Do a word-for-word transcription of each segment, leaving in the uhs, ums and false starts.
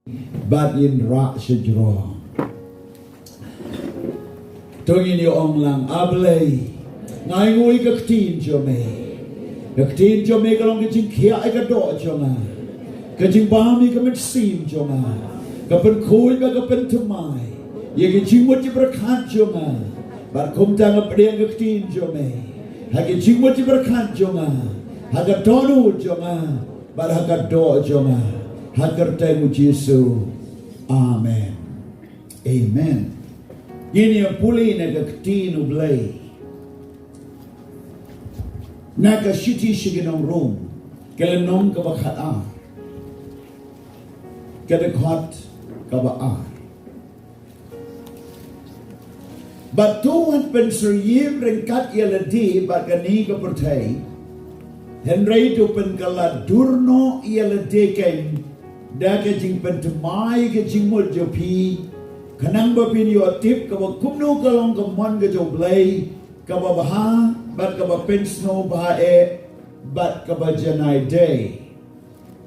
bad ngin rah shajrong. To ngin ïa ong lang, A Blei, nga ainguh ïa ka ktien jong me. Ka ktien jong me ka long ka jingkhiah ïa ka doh jong nga, ka jingbam ïa ka mynsiem jong nga, ka pynkhuid bad ka pynthymmai ïa ka jingmut jingpyrkhat jong nga. Bad kumta nga pdiang ka ktien jong me ha ka jingmut jingpyrkhat jong nga, ha ka dohnud jong nga, bad ha ka doh jong nga, ha ka kyrteng u Jisu. Amen. Amen. Ngin ïa pule na ka ktien U Blei na ka shithi sha ki nong Rom, ka lynnong kaba khat ar, ka dkhot kaba ar. Bad to wat pynsuryiem ryngkat ïa lade bad kane ka pyrthei, hynrei to pynkylla dur noh ïa lade kein da ka jingpynthymmai ka jingmut jong phi, khnang ba phin ïoh tip kaba kumno ka long ka mon ka jong U Blei, kaba bha bad kaba pynsngewbha eh bad kaba janai dei.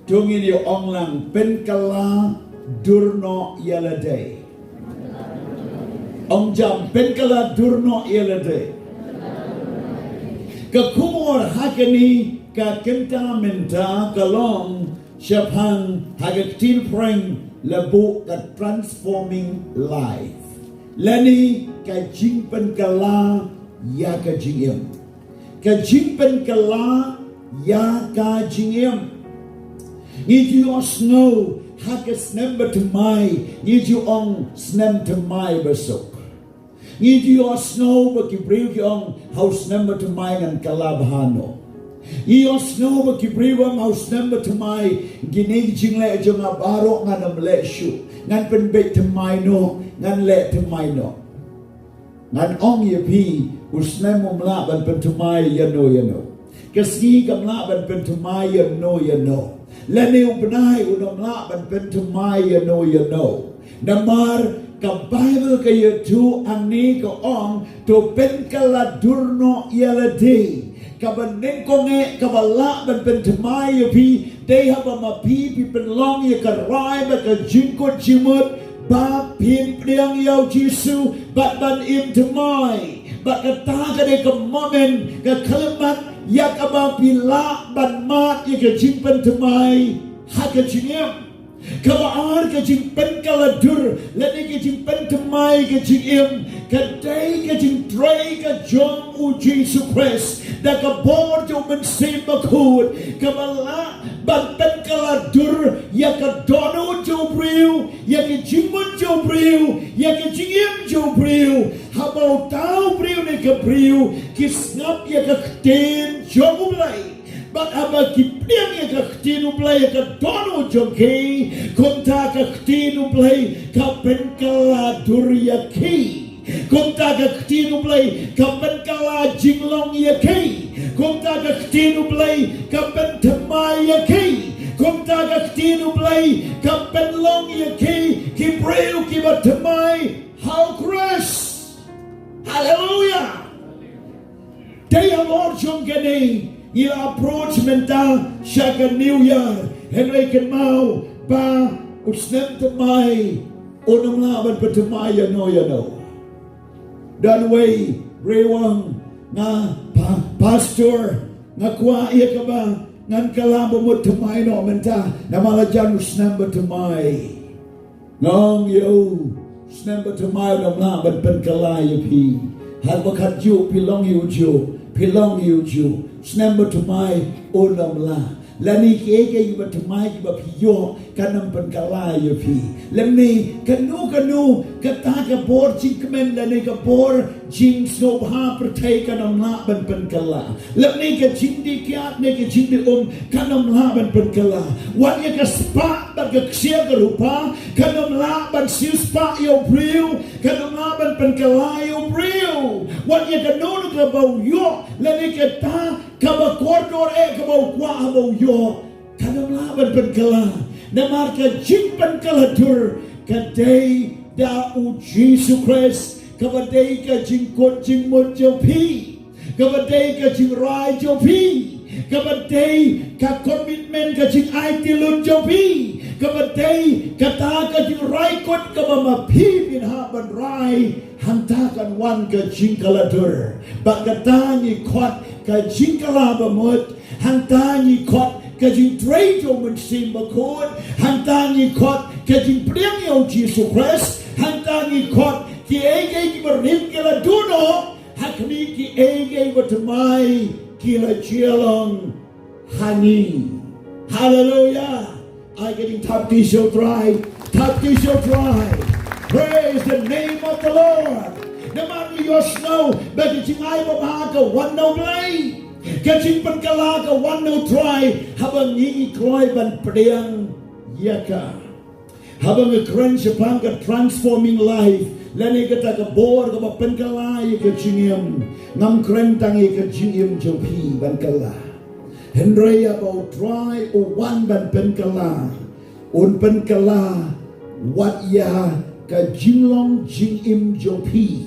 To ngin ïa ong lang, pynkylla dur noh ïa lade. Ong jam, pynkylla dur noh ïa lade. Ka khubor ha kane ka kynta mynta ka long shaphang, ha ka ktien phareng la buh ka transforming life, lane ka jingpynkylla ïa ka jingim. Ka jingpynkylla ïa ka jingim. Ngi ju ïohsngew ha ka snem ba thymmai, ngi ju ong snem thymmai ba suk. Ngi ju ïohsngew ba ki briew ki ong, ha u snem ba thymmai ngan kylla bha noh. Ngi ïohsngew ba ki briew ong, ha u snem ba thymmai kine ki jingleh jong nga baroh ngan ym leh shuh, ngan pynbeit thymmai noh, ngan leh thymmai noh. Ngan ong ïa phi, u snem um lah ban pynthymmai ïano ïano. Ka sngi kam lah ban pynthymmai ïano ïano. Lane u bnai un ym lah ban pynthymmai ïano ïano. Namar ka Baibl ka ïathuh hangne ka ong, to pynkylla dur noh ïa lade. Kaba nyngkong eh kaba lah ban pynthymmai ïa phi, dei haba ma phi phi pynlong ïa ka rai bad ka jingkut jingmut ba phin pdiang ïa u Jisu bad ban im thymmai. Bad kata ka dei ka momen, ka khyllipmat ïa kaba phi lah ban mad ïa ka jingpynthymmai ha ka jingim. Kaba ar, ka jingpynkylla dur lane ka jingpynthymmai ka jingim, ka dei ka jingtrei ka jong u Jisu Khrist da ka bor jong u Mynsiem Bakhuid, kaba lah ban pynkylla dur ïa ka dohnud jong u briew, ïa ka jingmut jong u briew, ïa ka jingim jong u briew. Haba uta u briew ne ka briew ki sngap ïa ka ktien jong U Blei, bad haba ki pdiang ïa ka ktien U Blei ha ka dohnud jong ki, kumta ka ktien U Blei ka pynkylla dur ïa ki. Kumta ka ktien U Blei ka pynkylla jinglong ïa ki. Kumta ka ktien U Blei ka pynthymmai ïa ki. Kumta ka ktien U Blei ka pynlong ïa ki ki briew kiba thymmai ha u Khrist. Haleluia. Te halor jong kane, ngi la approach mynta sha ka New Year, hynrei kynmaw ba u snem thymmai un ym lah ban pynthymmai ïano ïano. Don wei briew u ong, nga pa-, pastor, nga kwah ïa kaba ngan kylla ba mut thymmai noh mynta, namar la jan u snem ba thymmai. Nga ong ïa u, snem ba thymmai un ym lah ban pynkylla ïa phi. Haba khatjuh phi long ïa u juh, phi long ïa u juh, snem ba thymmai un ym lah. Lane kiei kiei kiba thymmai kiba phi ïoh kan ym pynkylla ïa phi. Lymne kano kano kata ka bor jingkmen lane ka bor jingsngewbha pyrthei kan ym lah ban pynkylla. Lymne ka jingdih kiad ne ka jingdih um kan ym lah ban pynkylla. Wat ïa ka spah bad ka ksiar ka rupa kan ym lah ban siewspah ïa u briew, kan ym lah ban pynkylla ïa u briew. Wat ïa kano kano kaba u ïoh lane kata kaba kordor eh kaba u kwah haba u ïoh, kan ym lah ban pynkylla. Namar ka jingpynkylla dur ka dei da u Jisu Khrist, kaba dei ka jingkut jingmut jong phi, kaba dei ka jingrai jong phi, kaba dei ka commitment, ka jingaiti lut jong phi, Kaba dei kata ka jingrai kut kaba ma phi phin hap ban rai, hangta kan wan ka jingkylla dur. Bad kata ngi khot ka jingkylla bamut, hangta ngi khot ka jingtrei jong u Mynsiem Bakhuid, hangta ngi khot ka jingpdiang ïa u Jisu Khrist, hangta ngi khot kiei kiei kiba rim ki la duh noh, ha khmih kiei kiei ba thymmai ki la jia long ha ngi. Hallelujah. Ai ka jingthap kti sha u Trai. Thap kti sha u Trai. Praise the name of the Lord. Namar ngi ïohsngew ba ka jingai babha ka wan na u Blei. Ka jingpynkylla ka wan na u Trai. Haba ngi kloi ban pdiang ïa ka. Haba nga kren shaphang ka transforming life, lane kata ka bor kaba pynkylla ïa ka jingim, ngam kren tang ïa ka jingim jong phi ban kylla. Hynrei haba u Trai u wan ban pynkylla, un pynkylla wat ïa ka jinglong jingim jong phi.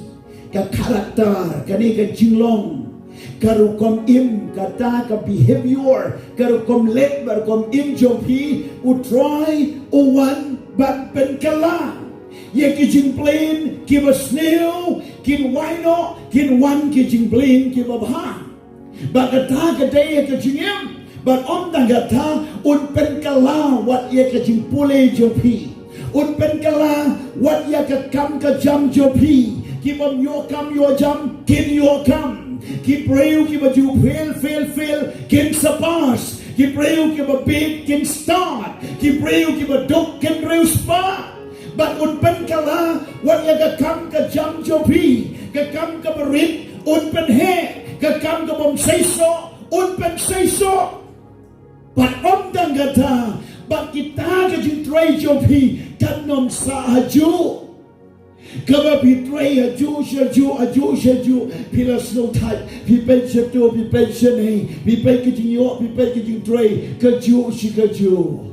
Ka character, kane ka jinglong, ka rukom im, kata ka behavior, ka rukom leh bad rukom im jong phi, u Trai u wan ban pynkylla. Ïa ki jingpynlong kiba sniew kin wai noh, kin wan ki jingpynlong kiba bha. Bad kata ka dei ïa ka jingim. Bad ym tang kata, un pynkylla wat ïa ka jingpule jong phi. Un pynkylla wat ïa ka kam ka jam jong phi. Ki bym ïoh kam ïoh jam, kin ïoh kam. Ki briew kiba ju fail, fail, fail, kin sa pass. Ki briew kiba bieit, kin start. Ki briew kiba duk, kin riewspah. Bad un pynkylla wat ïa ka kam ka jam jong phi, ka kam kaba rit un pynheh, ka kam ka bym seisoh un pynseisoh. Bad ym tang kata, bad kita ka jingtrei jong phi kan ym sah hajuh. Kaba phi trei hajuh shajuh, hajuh shajuh, phi la sngewthait, phi peit shato, phi peit shane, phi peit ka jingïoh, phi peit ka jingtrei, kajuh shi kajuh.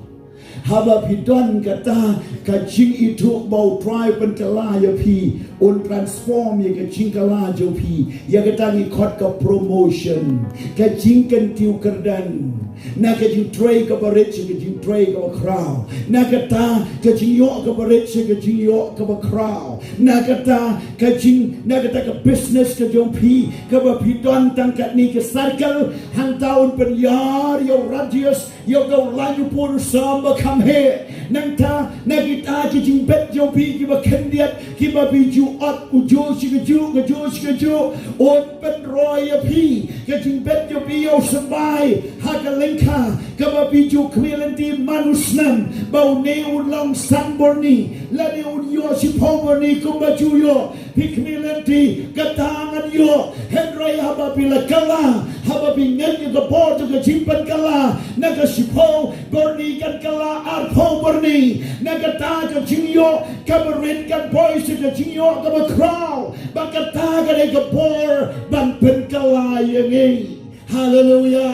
Haba phi don kata ka jingithuh ba u Trai u pynkylla ïa phi, un transform ïa ka jingkylla jong phi, ïa kata ngi khot ka promotion, ka jingkyntiew kyrdan. Na ka jingtrei kaba rit sha ka jingtrei kaba khraw. Na kata ka jingïoh kaba rit sha ka jingïoh kaba khraw. Na kata ka jing, na kata ka business ka jong phi, kaba phi don tang katne ka circle, hangta un pynïar ïa u radius, ïa ka u lain u pud u sam ba kham heh. Nangta na kita ki jingbit jong phi kiba khyndiat, kiba phi ju ot, u ju shi ka ju, ka ju shi ka ju, un pynroi ïa phi. Ka jingbit jong phi ïa u symbai ha ka lyngkha, kaba phi ju khmih lynti man u snem ba une un long san bor ni, lane un ïoh shiphew bor ni kumba ju ïoh. Phi khmih lynti, kata ngan ïoh. Hynrei haba phi la kylla, haba phi ngeit ïa ka bor jong ka jingpynkylla, na ka shiphew bor ni kan kylla arphew bor ni. Na kata ka jingïoh kaba rit kan poi sha ka jingïoh kaba khraw. Bad kata ka dei ka bor ban pynkylla ïa ngi. Haleluya.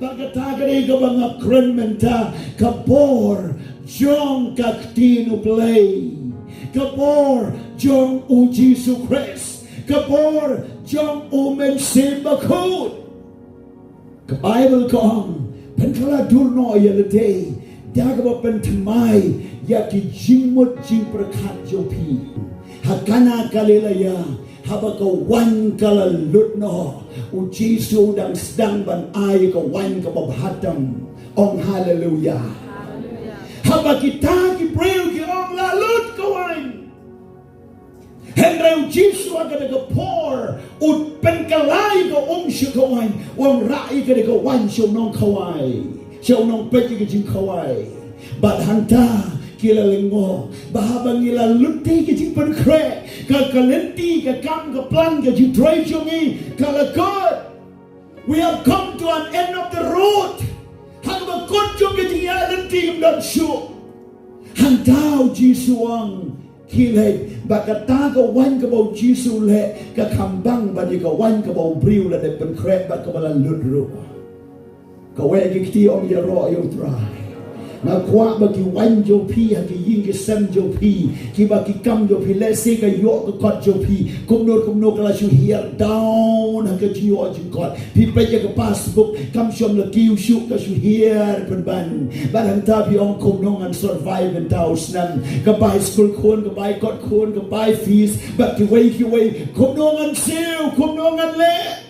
Bad kata ka dei kaba nga kren mynta, ka bor jong ka ktien u Blei, ka bor jong u Jisu Khrist, ka bor jong u Mynsiem Bakhuid. Ka Baibl ka ong, pynkylla dur noh ïa lade da kaba pynthymmai ïa ki jingmut jingpyrkhat jong phi. Ha Kana Galilea, haba ka waiñ ka la lut noh, u Jisu u dang sdang ban ai ka waiñ kaba bha tam. Ong haleluya. Haba kita ki briew ki ong la lut ka waiñ, hynrei u Jisu ha kata ka por u pynkylla ïa ka um sha ka waiñ, u ong rah ïa kata ka waiñ sha u nongkhawai, sha u nongpeit ïa ka jingkhawai. Bad hangta ki la lyngngoh ba haba ngi la lut ïa ka jingpynkhreh, ka, ka lynti, ka kam, ka plan, ka jingtrei jong ngi ka la kut. We have come to an end of the road. Ha kaba kut jong ka jingïaid lynti ngim don shuh. Hangta u Jisu u ong, khie leit. Bad kata ka waiñ kaba u Jisu u leh ka kham bang ban ïa ka waiñ kaba u briew u la dep pynkhreh bad kaba la lut ruh. Kawei ki kti ong ïaroh ïa u Trai. Nga kwah ba ki waiñ jong phi ha ki ïing ki sem jong phi, kiba ki kam jong phi, lehse ka ïoh ka kot jong phi, kumno kumno ka la shu hiar down ha ka jingïoh jingkot. Phi peit ïa ka passbook, kam shym la kiew shuh, ka shu hiar pynban. Bad hangta phi ong kumno ngan survive mynta u snem. Ka bai skul khun, ka bai kot khun, ka bai fees, bad kiwei kiwei, kumno ngan siew, kumno ngan leh.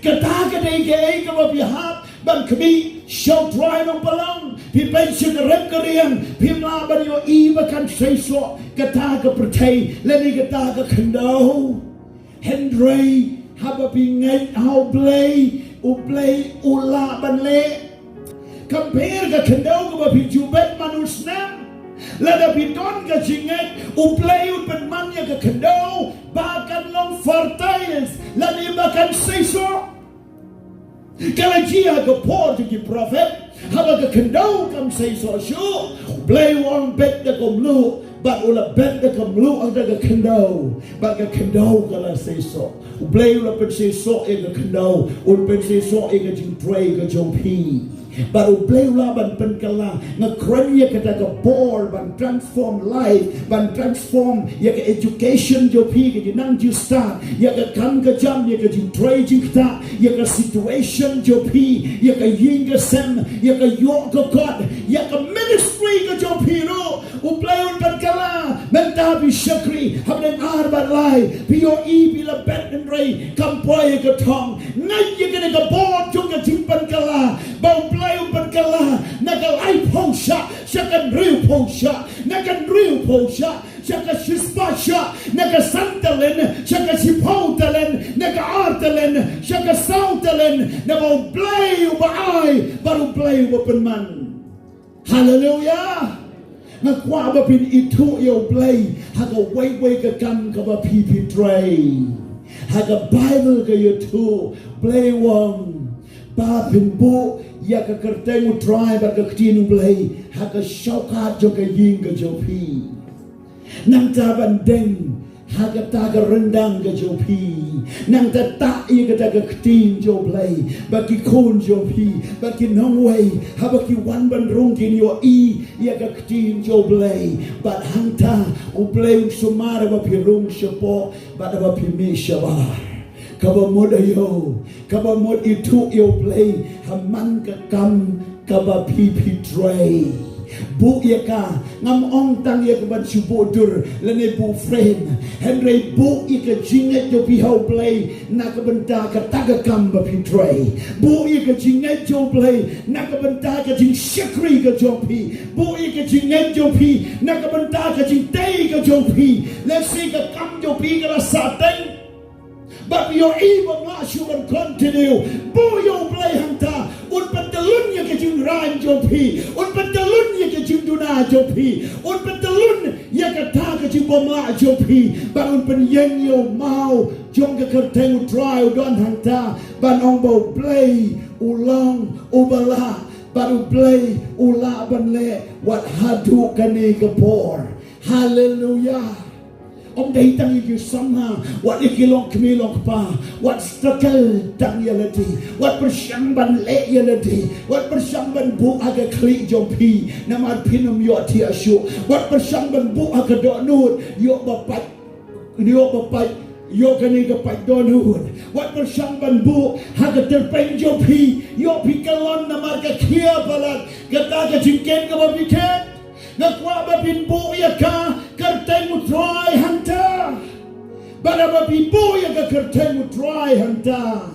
Kata ka dei kaei kaba phi hap ban khmih sha u Trai Nongpynlong. Phi peit sha ka rep ka riang, phim lah ban ïohi ba kan seisoh kata ka pyrthei lane kata ka khyndew. Hynrei haba phi ngeit ha U Blei, U Blei u lah ban leh. Compare ka khyndew kaba phi ju bet man u snem. Lada phi don ka jingngeit, U Blei un pynman ïa ka khyndew ba kan long fertile lane ba kan seisoh. Ka la jia ha ka por jong ki prophet, haba ka khyndew kam seisoh shuh, U Blei u ong bet da ka mluh, bad u la bet da ka mluh, da ka khyndew, bad ka khyndew ka la seisoh. U Blei u la pynseisoh ïa ka khyndew, un pynseisoh ïa ka jingtrei ka jong phi. Bad U Blei u lah ban pynkylla. Nga kren ïa kata ka bor ban transform life, ban transform ïa ka education jong phi, ka jingnang jingstad, ïa ka kam ka jam, ïa ka jingtrei jingktah, ïa ka situation jong phi, ïa ka ïing ka sem, ïa ka ïoh ka kot, ïa ka ministry ka jong phi ruh. U Blei un pynkylla. Mynta phi shakri ha bneng ar bad lai, phi ïohi phi la bet, hynrei kam poi ka thong. Ngeit ïa kane ka bor jong ka jingpynkylla, ba U Blei un pynkylla na ka laiphew shah sha ka hynriewphew shah, na ka hynriewphew shah sha ka shispah shah, na ka san talent sha ka shiphew talent, na ka ar talent sha ka saw talent, naba U Blei uba ai bad U Blei uba pynman. Haleluya. Nga kwah ba phin ithuh ïa U Blei ha kawei kawei ka kam kaba phi phi trei. Ha ka Baibl ka ïathuh, Blei u ong ba phin buh ïa ka kyrteng U Trai bad ka ktien U Blei ha ka shawkat jong ka ïing ka jong phi. Nangta ban deng ha kata ka ryndang ka jong phi. Nangta tah ïa kata ka ktien jong U Blei, ba ki khun jong phi, ba ki nongwei, haba ki wan ban rung kin ïohi ïa ka ktien jong U Blei. Bad hangta U Blei un sumar ba phi rung shapoh, bad ba phi mih shabar. Kaba mut aïu, kaba mut ithuh ïa U Blei ha man ka kam kaba phi phi trei. Buh ïa ka, ngam ong tang ïa ka ban shu buh dur lane buh frame. Hynrei buh ïa ka jingngeit jong phi ha U Blei na ka bynta kata ka kam ba phi trei. Buh ïa ka jingngeit jong U Blei na ka bynta ka jingshakri ka jong phi. Buh ïa ka jingngeit jong phi na ka bynta ka jingtei ka jong phi. Lehse ka kam jong phi ka la sah teng. Bad ïohi bym lah shuh ban continue. Buh ïa U Blei hangta, un pyntylun ïa ka jingraiñ jong phi, un pyntylun ïa ka jingduna jong phi, un pyntylun ïa kata ka jingbymlah jong phi, bad un pynïeng ïa u maw jong ka kyrteng U Trai u don hangta, ban ong ba U Blei u long uba lah, bad U Blei u lah ban leh wat haduh kane ka por. Haleluya. Ym dei tang ïa ki samla, wat ïa ki longkmie longkpa, wat struggle tang ïa lade, wat pyrshang ban leh ïa lade, wat pyrshang ban buh ha ka khlieh jong phi, namar phin ym ïoh thiah shuh, wat pyrshang ban buh ha ka dohnud, ïoh ba pait, ïoh ba pait, ïoh kane ka pait dohnud, wat pyrshang ban buh ha ka tyrpeng jong phi, ïoh phi kyllon namar ka khia palat, kata ka jingkhein kaba phi khein. Nga kwah ba phin buh ïa ka kyrteng U Trai hangta. Bad haba phi buh ïa ka kyrteng U Trai hangta,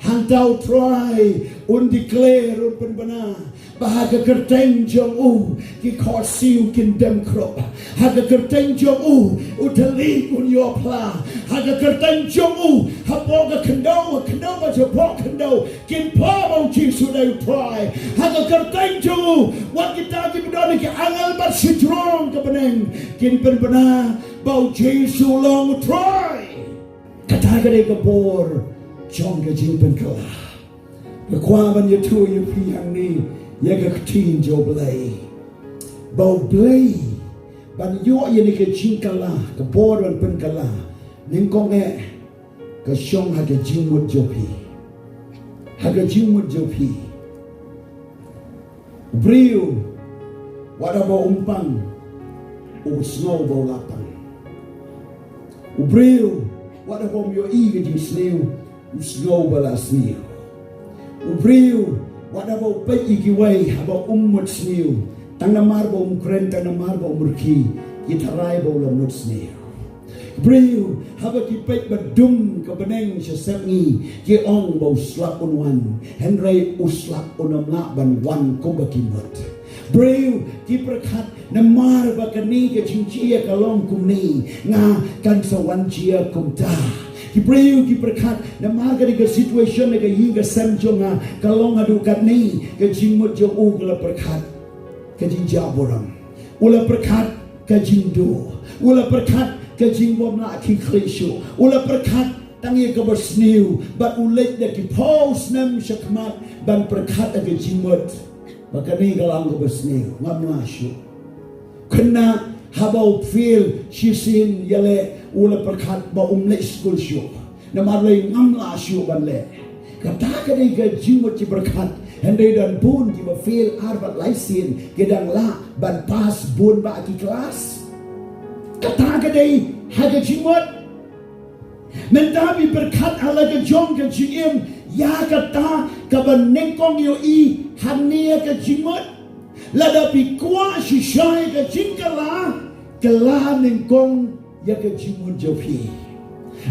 hangta U Trai un declare, un pynbna ba ha ka kyrteng jong u ki khohsiew kin dem khrup. Ha ka kyrteng jong u u thylliej un ïoh phla. Ha ka kyrteng jong u hapoh ka khyndew, ha khyndew bad shapoh khyndew kin phla ba U Jisu dei U Trai. Ha ka kyrteng jong u wat kita kiba don ki angel bad shajrong ka bneng kin pynbna ba U Jisu u long U Trai. Kata ka dei ka bor jong ka jingpynkylla. Nga kwah ban ïathuh ïa phi hangne ïa ka ktien jong U Blei, ba U Blei ban ïoh ïa kane ka jingkylla, ka bor ban pynkylla, nyngkong eh ka shong ha ka jingmut jong phi. Ha ka jingmut jong phi. U briew Wat haba um pang, u sngew ba u la pang. U briew, wat haba um ïohi ka jingsniew, u sngew ba la sniew. U briew, wat haba u peit ïa kiwei, haba um mut sniew, tang namar ba um kren, tang namar ba um rkhie, ki tharai ba u la mut sniew. Briew, haba ki peit ba dum ka bneng sha sepngi, ki ong ba u slap un wan, hynrei u slap un ym lah ban wan kumba ki mut. Briew, ki pyrkhat, namar ba kane ka jingjia ka long kumne, nga kan sa wan jia kumta. Ki briew ki pyrkhat, namar kane ka situation ne ka ïing ka sem jong nga ka long haduh katne, ka jingmut jong u ka la pyrkhat ka jingjahburom. U la pyrkhat ka jingduh. U la pyrkhat ka jingbymlah khlieh shuh. U la pyrkhat tang ïa kaba sniew. Bad u leit da ki phew snem shakhmat ban pyrkhat ïa ka jingmut ba kane ka long kaba sniew. Ngam lah shuh. Khynnah, haba u fail shisien ïaleh, u la pyrkhat ba um leit skul shuh. Namar lei ngam lah shuh ban leh. Kata ka dei ka jingmut ki pyrkhat. Hynrei don bun kiba fail ar bad lai sien, ki dang lah ban pass bun bah ki klas. Kata ka dei ha ka jingmut. Mynta phi pyrkhat ha la ka jong ka jingim ïa kata kaba nyngkong ïohi hangne ha ka jingmut. Lada phi kwah shisha ïa ka jingkylla, kylla nyngkong ïa ka jingmut jong phi.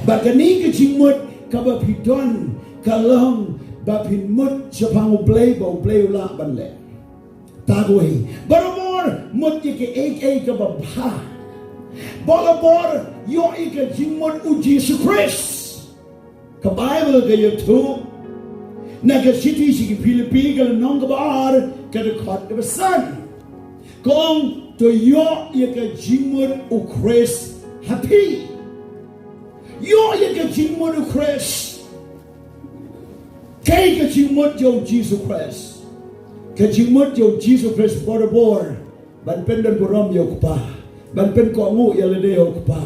Bad kane ka jingmut kaba phi don ka long ba phin mut shaphang U Blei ba U Blei u lah ban leh. Tang kawei, barabor mut ïa kaei kaei kaba bha. Barabor ïoh ïa ka jingmut U Jisu Khrist. Ka Baibl ka ïathuh na ka shithi sha ki Philippi ka lynnong kaba ar ka dkhot kaba san. Ka ong to ïoh ïa ka jingmut U Khrist ha phi. Ïoh ïa ka jingmut U Khrist. Kaei ka jingmut jong U Jisu Khrist? Ka jingmut jong U Jisu Khrist barabor ban pyndonburom ïa U Kpa, ban pynkohnguh ïa lade ha U Kpa,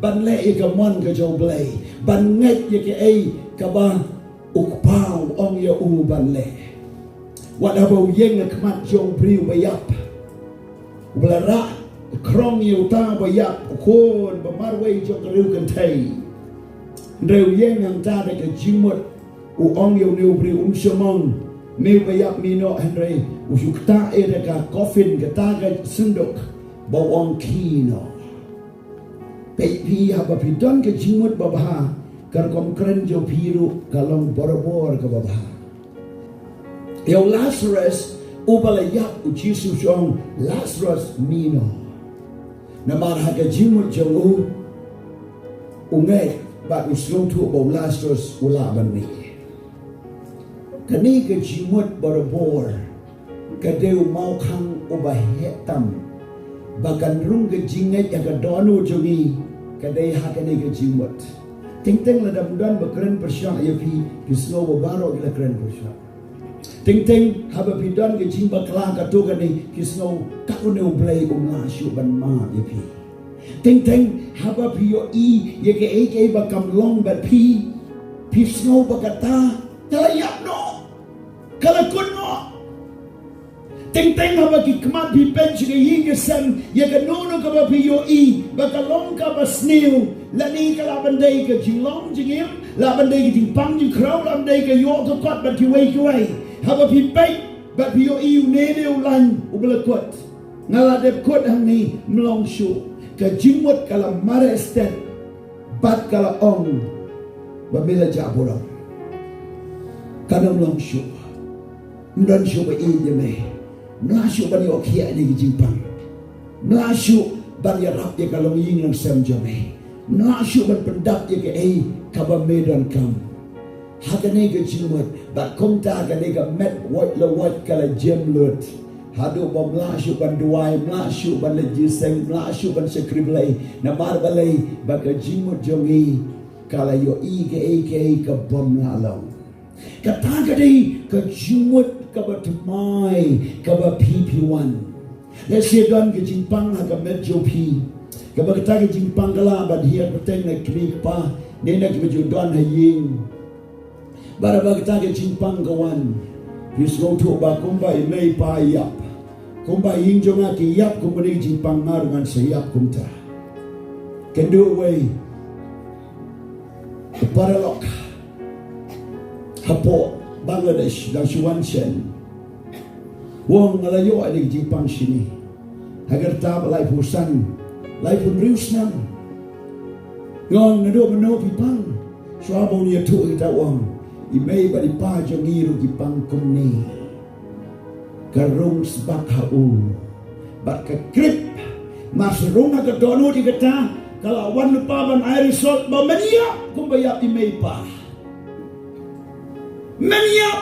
ban leh ïa ka mon ka jong U Blei, ban ngeit ïa kaei kaba U Kpa u ong ïa u ban leh. Wat haba u ïeng ha khmat jong u briew ba ïap, uba la rah khrong ïa uta ba ïap, u khun ba marwei jong ka riew kynthei. Hynrei u ïeng hangta da ka jingmut, u ong ïa une u briew, um shym ong, me ba ïap, mih noh, hynrei u shu ktah ïa da ka coffin, kata ka synduk ba u ong khie noh. Peit phi, haba phi don ka jingmut babha, ka rukom kren jong phi ruh ka long barabor kaba bha. Ïa u Lasarus uba la ïap, U Jisu u ong, Lasarus, mih noh. Namar ha ka jingmut jong u, u ngeit bad u sngewthuh ba u Lasarus u lah ban mih. Kane ka jingmut barabor ka dei u mawkhang uba heh tam ba kan rung ka jingngeit ha ka dohnud jong ngi, ka dei ha kane ka jingmut. Teng teng lada ym don ba kren pyrshah ïa phi, phi sngew ba baroh ki la kren pyrshah. Teng teng haba phi don ka jingbakla katto katne, phi sngew kat une U Blei um lah shuh ban map ïa phi. Teng teng haba phi ïohi ïa kaei kaei ba kam long bad phi, phi sngew ba kata ka la ïap noh, ka la kut noh. Teng teng haba ki khmat phi peit sha ka ïing ka sem ïa kano kano kaba phi ïohi ba ka long kaba sniew, lane ka lah ban dei ka jinglong jingim, lah ban dei ka jingpang jingkhraw, lah ban dei ka ïoh ka kot bad kiwei kiwei. Haba phi peit bad phi ïohi une ne u lain uba la kut, nga la dep kut hangne, ym long shuh. Ka jingmut ka la mareh stet bad ka la ong ba me la jah burom. Kan ym long shuh. Ym don shuh ba ïeit ïa me. Ym lah shuh ban ïoh khiah ïa ki jingpang. Ym lah shuh ban ïarap ïa ka longïing longsem jong me. Ym lah shuh ban pyndap ïa kaei kaba me donkam. Ha kane ka jingmut, bad kumta kane ka met wait la wait ka la jem lut. Haduh ba ym lah shuh ban duwai, ym lah shuh ban leit jingïaseng, ym lah shuh ban shakri Blei. Namar balei? Ba ka jingmut jong ngi ka la ïohi kaei kaei ka bym lah long. Kata ka dei ka jingmut kaba thymmai kaba phi phi wan. Lehse don ka jingpang ha ka met jong phi, kaba kata ka jingpang ka lah ban hiar pateng na kmie kpa ne na kiba ju don ha ïing. Bad haba kata ka jingpang ka wan, phi sngewthuh ba kumba i mei i pa i ïap, Kumba ïing jong nga ki ïap kumba dei jingpang, nga ruh ngan sa ïap kumta. Kynduh wei, paralok hapoh Bangladesh dang shu wan shen. U ong nga la ïoh ïa ka jingpang shini ha ka rta ba laiphew san, laiphew hynriew snem. Nga ong naduh mynno phi pang? Shuwa ba un ïathuh ïa kita u ong, i mei bad i pa jong ngi ruh ki pang kumne. Ka rung sbak ha u bad ka krip. Mar shu rung ha ka dohnud ïa kata, ka la wan lypa ban ai result ba men ïap kumba ïap i mei i pa. Men ïap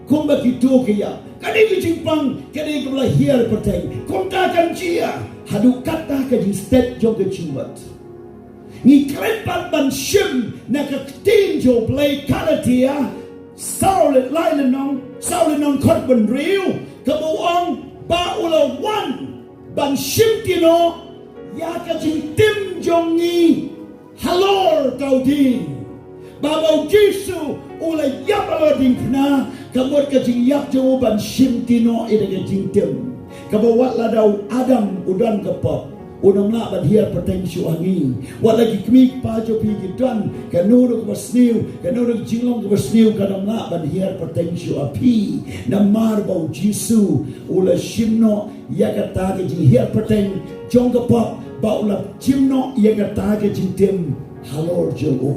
kumba kito ki ïap. Ka dei ka jingpang, ka dei kaba la hiar pateng. Kumta kan jia haduh katta ka jingstet jong ka jingmut. Ngi klet pat ban shim na ka ktien jong U Blei, Galatia saw, lai lynnong, saw lynnong, khat ban hynriew, kaba u ong ba u la wan ban shimti noh ïa ka jingtim jong ngi halor ka u dieng. Ba, ba U Jisu u la ïap halor diengphna, ka mut ka jingïap jong u ban shimti noh ïa ka jingtim. Kaba wat la da u Adam u don ka pop, un ym lah ban hiar pateng shuh ha ngi. Wat la ki kmie ki kpa jong phi ki don kano ruh kaba sniew, kano ruh ka jinglong kaba sniew, kan ym lah ban hiar pateng shuh ha phi. Namar ba U Jisu u la shim noh ïa kata ka jinghiar pateng jong ka pop, ba u la shim noh ïa kata ka jingtim halor jong u.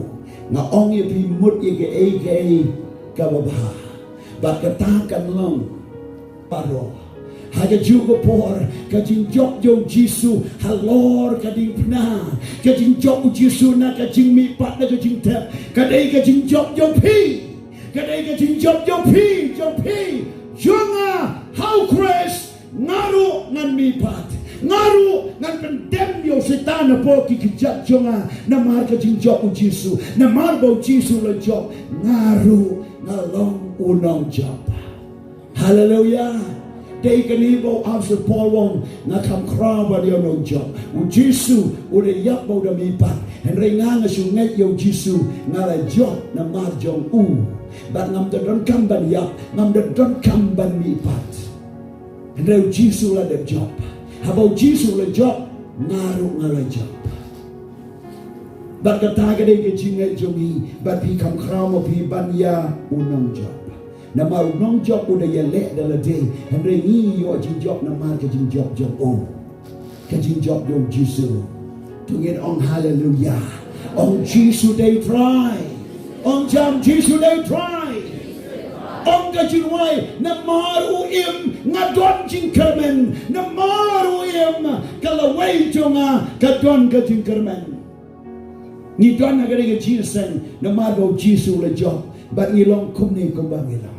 Nga ong ïa phi, mut ïa kaei kaei kaba bha, bad kata kan long baroh. Ha kajuh ka por ka jingjop jong U Jisu halor ka diengphna, ka jingjop U Jisu na ka jingmihpat, na ka jingtep, ka dei ka jingjop jong phi. Ka dei ka jingjop jong phi, jong phi, jong nga ha U Khrist. Nga ruh ngan mihpat. Nga ruh ngan pyndem ïa u Soitan hapoh ki kjat jong nga namar ka jingjop U Jisu. Namar ba U Jisu u la jop, nga ruh nga long u nongjop. Haleluia. Dei kane ba u Apostol Paul u ong, nga kham khraw ban ïa u nongjop. U Jisu u da ïap ba u da mihpat. Hynrei nga, nga shu ngeit ïa U Jisu, nga la jop namar jong u. Bad ngam da donkam ban ïap, ngam da donkam ban mihpat. Hynrei U Jisu u la dep jop. Haba U Jisu u la jop, nga ruh nga la jop. Bad kata ka dei ka jingngeit jong ngi, bad phi kham khraw ma phi ban ïa u nongjop. Namar u nongjop u da ïaleh da lade, hynrei ngi ïoh jingjop namar ka jingjop jong u. Ka jingjop jong U Jisu. To ngin ong haleluia. Ong Jisu dei Trai. Ong jam, Jisu dei Trai. Ong ka jingduwai, namar u im nga don jingkyrmen. Namar u im ka lawei jong nga ka don ka jingkyrmen. Ngi don ha kane ka jingïaseng namar ba U Jisu u la jop, bad ngi long kumne kumba ngi long.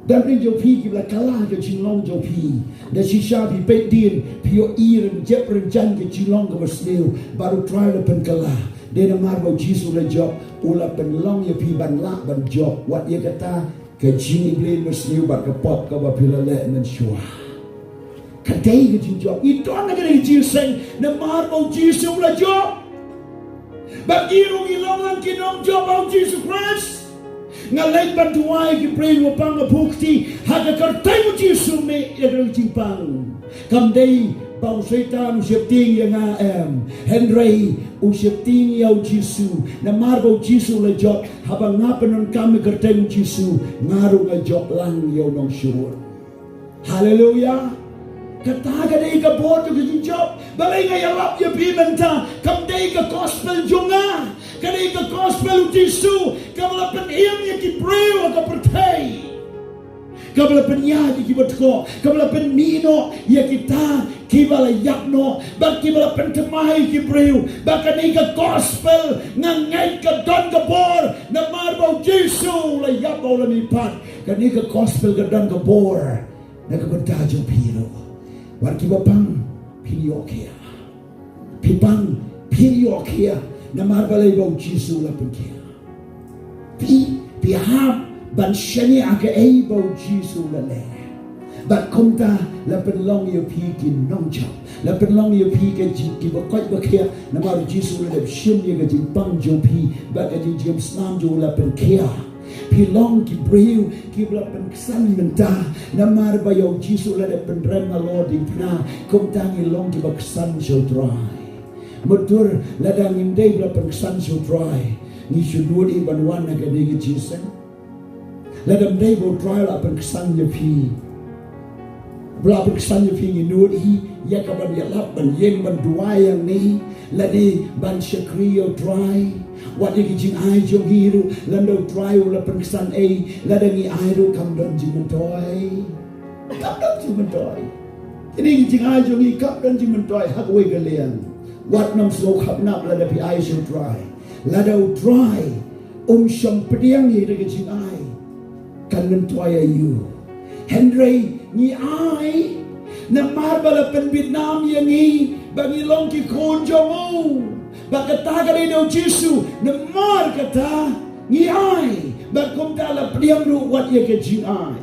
Don bun jong phi kiba la kylla ka jinglong jong phi. Da shisha phi peit dien, phi ïohi rynjep rynjan ka jinglong kaba sniew, bad U Trai u la pynkylla. Dei namar ba U Jisu u la jop, u la pynlong ïa phi ban lah ban jop. Wat ïa kata ka jingim blei ba sniew bad ka pop kaba phi la leh mynshuwa. Ka dei ka jingjop. Ngi don ha kane ka jingïaseng namar ba U Jisu u la jop. Bad ngi ruh ngi long lang ki nongjop ba U Jisu Khrist. Nga leit ban duwai ki briew ba pang ha pyrthei ha ka kyrteng U Jisu, mih ïa ka jingpang. Kam dei ba u Soitan u sheptieng ïa nga em, hynrei u sheptieng ïa U Jisu. Namar ba U Jisu u la jop, haba nga pyndonkam ïa ka kyrteng U Jisu, nga ruh nga jop lang ïa u nongshlur. Haleluia. Kata ka dei ka bor jong ka jingjop. Balei nga ïalap ïa phi mynta? Kam dei ka gospel jong nga. Ka dei ka gospel U Jisu kaba la pynim ïa ki briew ha ka pyrthei. Kaba la pynïaid ïa kiba tkoh, kaba la pynmih noh ïa kita kiba la ïap noh, bad kiba la pynthymmai ïa ki briew. Bad kane ka gospel nga ngeit ka don ka bor namar ba U Jisu u la ïap bad u la mihpat. Kane ka gospel ka don ka bor na ka bynta jong phi ruh. Wat kiba pang, phin ïoh khia. Phi pang, phin ïoh khia. Namar balei? Ba U Jisu u la pynkhiah. Phi, phi hap ban shaniah ha kaei ba U Jisu u la leh. Bad kumta la pynlong ïa phi ki nongjop. La pynlong ïa phi ka jing kiba koit ba khiah. Namar U Jisu u la dep shim ïa ka jingpang jong phi bad ka jingjop snam jong u, la pynkhiah. Phi long ki briew kiba la pynksan mynta, namar ba ïa u Jisu la dep pynrem halor diengphna. Kumta ngi long kiba ksan sha u Trai. Mutdur, lada ngim dei ba la pynksan sha u Trai, ngi shu nud hi ban wan ha kane ka jingïaseng? Lada ym dei ba u Trai la pynksan ïa phi, ba la pynksan ïa phi, ngi nud hi ïa ka ban ïalap, ban ïeng, ban duwai ïa ngi, lane ban shakri ïa u Trai. Wat ïa ki jingai jong ngi ruh, lada u Trai u la pynksan ei, lada ngi ai ruh kam don jingmyntoi. Kam don jingmyntoi. Kine ki jingai jong ngi kam don jingmyntoi ha kawei ka liang. Wat nym sngew khapnap lada phi ai sha u Trai. Lada u Trai um shym pdiang ïa kine ki jingai, kan myntoi aïu? Hynrei ngi ai namar ba la pynbit nam ïa ngi ba ngi long ki khun jong u. Ba kata ka dei da u Jisu, namar kata ngi ai. Ba kumta la pdiang ruh wat ïa ka jingai.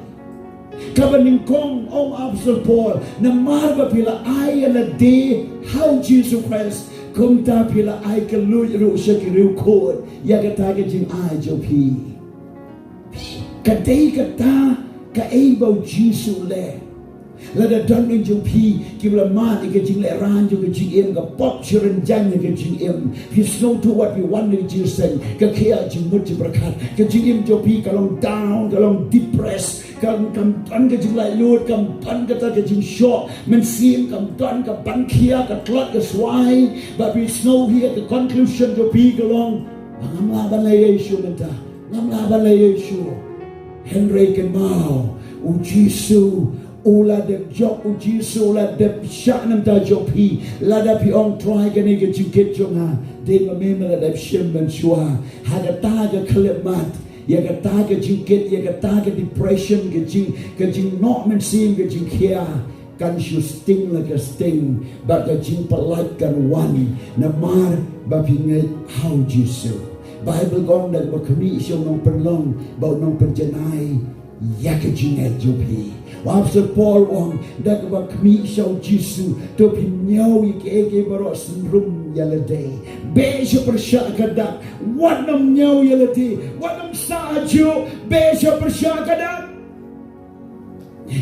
Kaba nyngkong, ong Apostol Paul, namar ba phi la ai ïa lade ha u Jisu Khrist, kumta phi la ai kylluid ruh sha ki riewkhuid ïa kata ka jingai jong phi. Ka dei kata kaei ba u Jisu u leh. Lada don na jong phi kiba la mad ïa ka jinglehrain jong ka jingim, ka pop shu rynjang ïa ka jingim, phi sngewthuh wat phi wan na ka jingïaseng, ka khia jingmut jingpyrkhat, ka jingim jong phi ka long down, ka long depressed, ka, kam don ka jinglaitluid, kam don kata ka jingshoh mynsiem, kam don ka ban khia, ka tlot ka swai, ba phi sngew hi ka conclusion jong phi ka long, ba ngam lah ban leh ei ei shuh mynta, ngam lah ban leh ei ei shuh. Hynrei kynmaw, u Jisu u la dep jop, u Jisu u la dep shah na ka bynta jong phi. Lada phi ong, Trai, kane ka jingkit jong nga, dei ma me me la dep shim mynshuwa. Ha kata ka khyllipmat ïa kata ka jingkit, ïa kata ka depression, ka jing, ka jingnoh mynsiem, ka jingkhia, kan shu sting la ka sting, bad ka jingpyllait kan wan, namar ba phi ngeit ha u Jisu. Baibl ka ong, da kaba khmih sha u nongpynlong bad u nongpynjanai ïa ka jingngeit jong phi. U Apostol Paul u ong, da kaba khmih sha u Jisu, to phin ñiew ïa kiei kiei baroh, synrum ïa lade. Beh sha pyrshah ka dak, wat nym ñiew ïa lade, wat nym sah ajuh, beh sha pyrshah ka dak.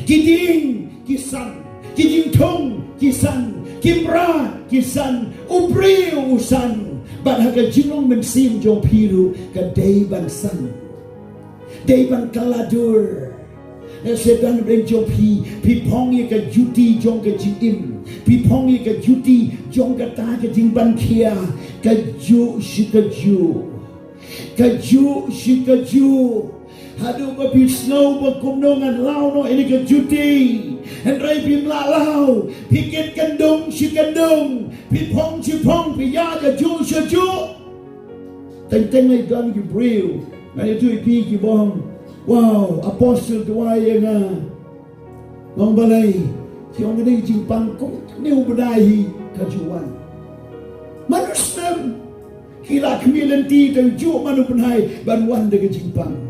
Ki dieng ki san, ki jingthung ki san, ki mrad ki san, u briew u san. Bad ha ka jinglong mynsiem jong phi ruh ka dei ban san, dei ban kylla dur. Lada don bad jong phi, phi phong ïa ka juti jong ka jingim, phi phong ïa ka juti jong kata ka jingban khia, kajuh shi kajuh, kajuh shi kajuh. Haduh ba phi sngew ba kumno ngan law noh ïa kane ka juti. Hynrei phim lah law. Phi kit kyndung shi kyndung, phi phong shi phong, phi ïaid kajuh shi kajuh. Teng teng lei don ki briew, ngan ïathuh ïa phi, kiba ong, wow, Apostle duwai ïa nga. Nga ong balei? Ki ong, kane ka jingpang kumne u bnai hi ka ju wan. Mano snem ki la khmih lynti, te juh mano bnai ban wan da ka jingpang.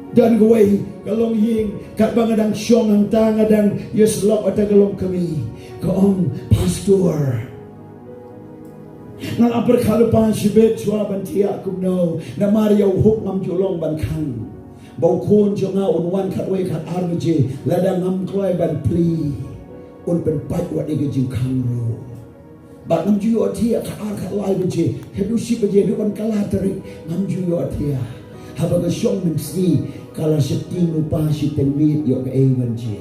Don kawei ka longïing, katba nga dang shong hangta, nga dang ïasyllok ïa kata ka longkmie, ka ong, Pastor, nga la pyrkhat lypa shibit shuwa ban thiah kumno, namar ïa u hook ngam ju long ban khang. Ba u khun jong nga un wan khatwei khatar baje, lada ngam kloi ban plie, un pynpait wat ïa ka jingkhang ruh. Bad ngam ju ïoh thiah khatar khatlai baje, haduh shi baje, haduh ban kylla tarik, ngam ju ïoh thiah. Haba ka shong mynsngi, ka la sheptieng lypa shiteng miet, ïoh kaei ban jia.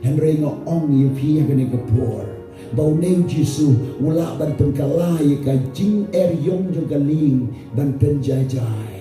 Hynrei nga ong ïa phi ha kane ka por, ba une u Jisu u lah ban pynkylla ïa ka jingeriong jong ka lieng ban pynjaijai.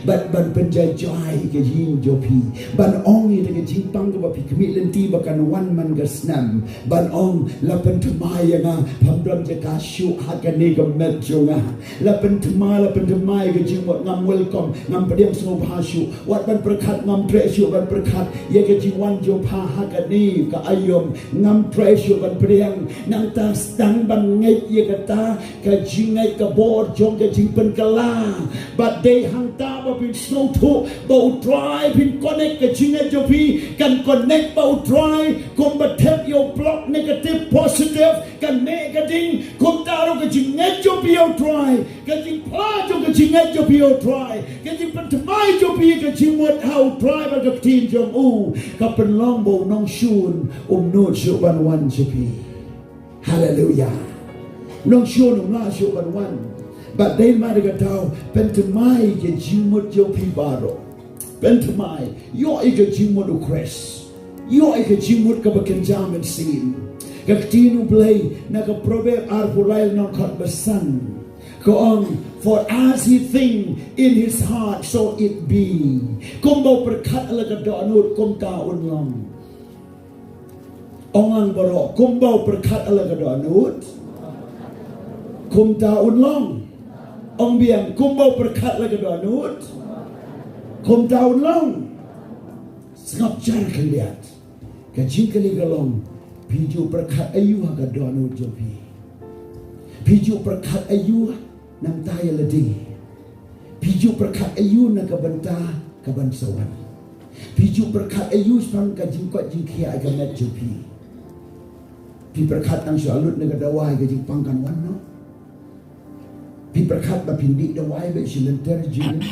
Bad ban pynjaijai ïa ka ïing jong phi. Ban ong ïa ka jingpang kaba phi khmih lynti ba kan wan man ka snem. Ban ong, la pynthymmai ïa nga, pham don jaka shuh ha kane ka met jong nga. La pynthymmai, la pynthymmai ïa ka jingmut, ngam welcome, ngam pdiang sngewbha shuh. Wat ban pyrkhat ngam treh shuh ban pyrkhat ïa ka jingwan jong pha ha kane ka aïom, ngam treh shuh ban pdiang. Nangta sdang ban ngeit ïa kata ka jingngeit ka bor jong ka jingpynkylla. Bad dei hangta Ba phin sngewthuh ba U Trai, phin connect, ka jingngeit jong phi kan connect bad U Trai, kumba thep ïa u block negative positive kan meh ka ding. Kumta ruh ka jingngeit jong phi ïa U Trai, ka jingphla jong ka jingngeit jong phi ïa U Trai, ka jingpynthymmai jong phi ïa ka jingmut ha U Trai bad ka ktien jong u, ka pynlong ba u nongshun um nud shuh ban wan sha phi. Haleluya. Nongshun um lah shuh ban wan. Bad dei namar kata, pynthymmai ïa ka jingmut jong phi baroh. Pynthymmai, ïoh ïa ka jingmut U Khrist. Ïoh ïa ka jingmut kaba kynja mynsiem. Ka ktien U Blei na ka Proverb arphew lai, lynnong khatsan, ka ong, "For as he think in his heart, so it be." Kumba u pyrkhat ha la ka dohnud, kumta un long. Ong lang baroh, kumba u pyrkhat ha la ka dohnud, kumta un long. Ong biang, kumba u pyrkhat ha la ka dohnud, kumta un long. Sngap jar khyndiat. Ka jingkylli ka long, phi ju pyrkhat aïu ha ka dohnud jong phi? Phi ju pyrkhat aïu nangta ïa lade? Phi ju pyrkhat aïu na ka bynta ka ban sa wan? Phi ju pyrkhat aïu shaphang ka jingkoit jingkhiah ïa ka met jong phi? Phi pyrkhat tang shu lut na ka dawai, ka jingpang kan wan noh? Phi pyrkhat ba phin dih dawai bad shu lynter jingim?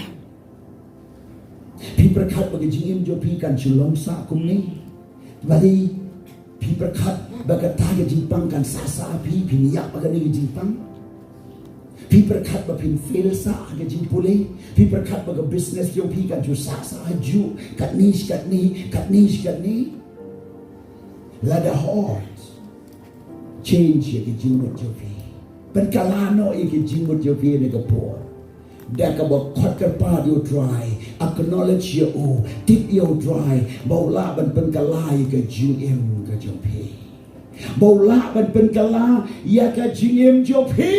Phi pyrkhat ba ka jingim jong phi kan shu long sah kumne? Balei phi pyrkhat ba kata ka jingpang kan sah sah ha phi, phin ïap ha kane ka jingpang? Phi pyrkhat ba phin fail sah ha ka jingpule? Phi pyrkhat ba ka business jong phi kan shu sah sah ha juh, katne shi katne, katne shi katne? Lada hot, change ïa ka jingmut jong phi. Pynkylla noh ïa ka jingmut jong phi ha kane ka por. Da kaba khot kyrpad ïa U Trai, acknowledge ïa u, tip ïa U Trai, ba u lah ban pynkylla ïa ka jingim ka jong phi. Ba u lah ban pynkylla ïa ka jingim jong phi.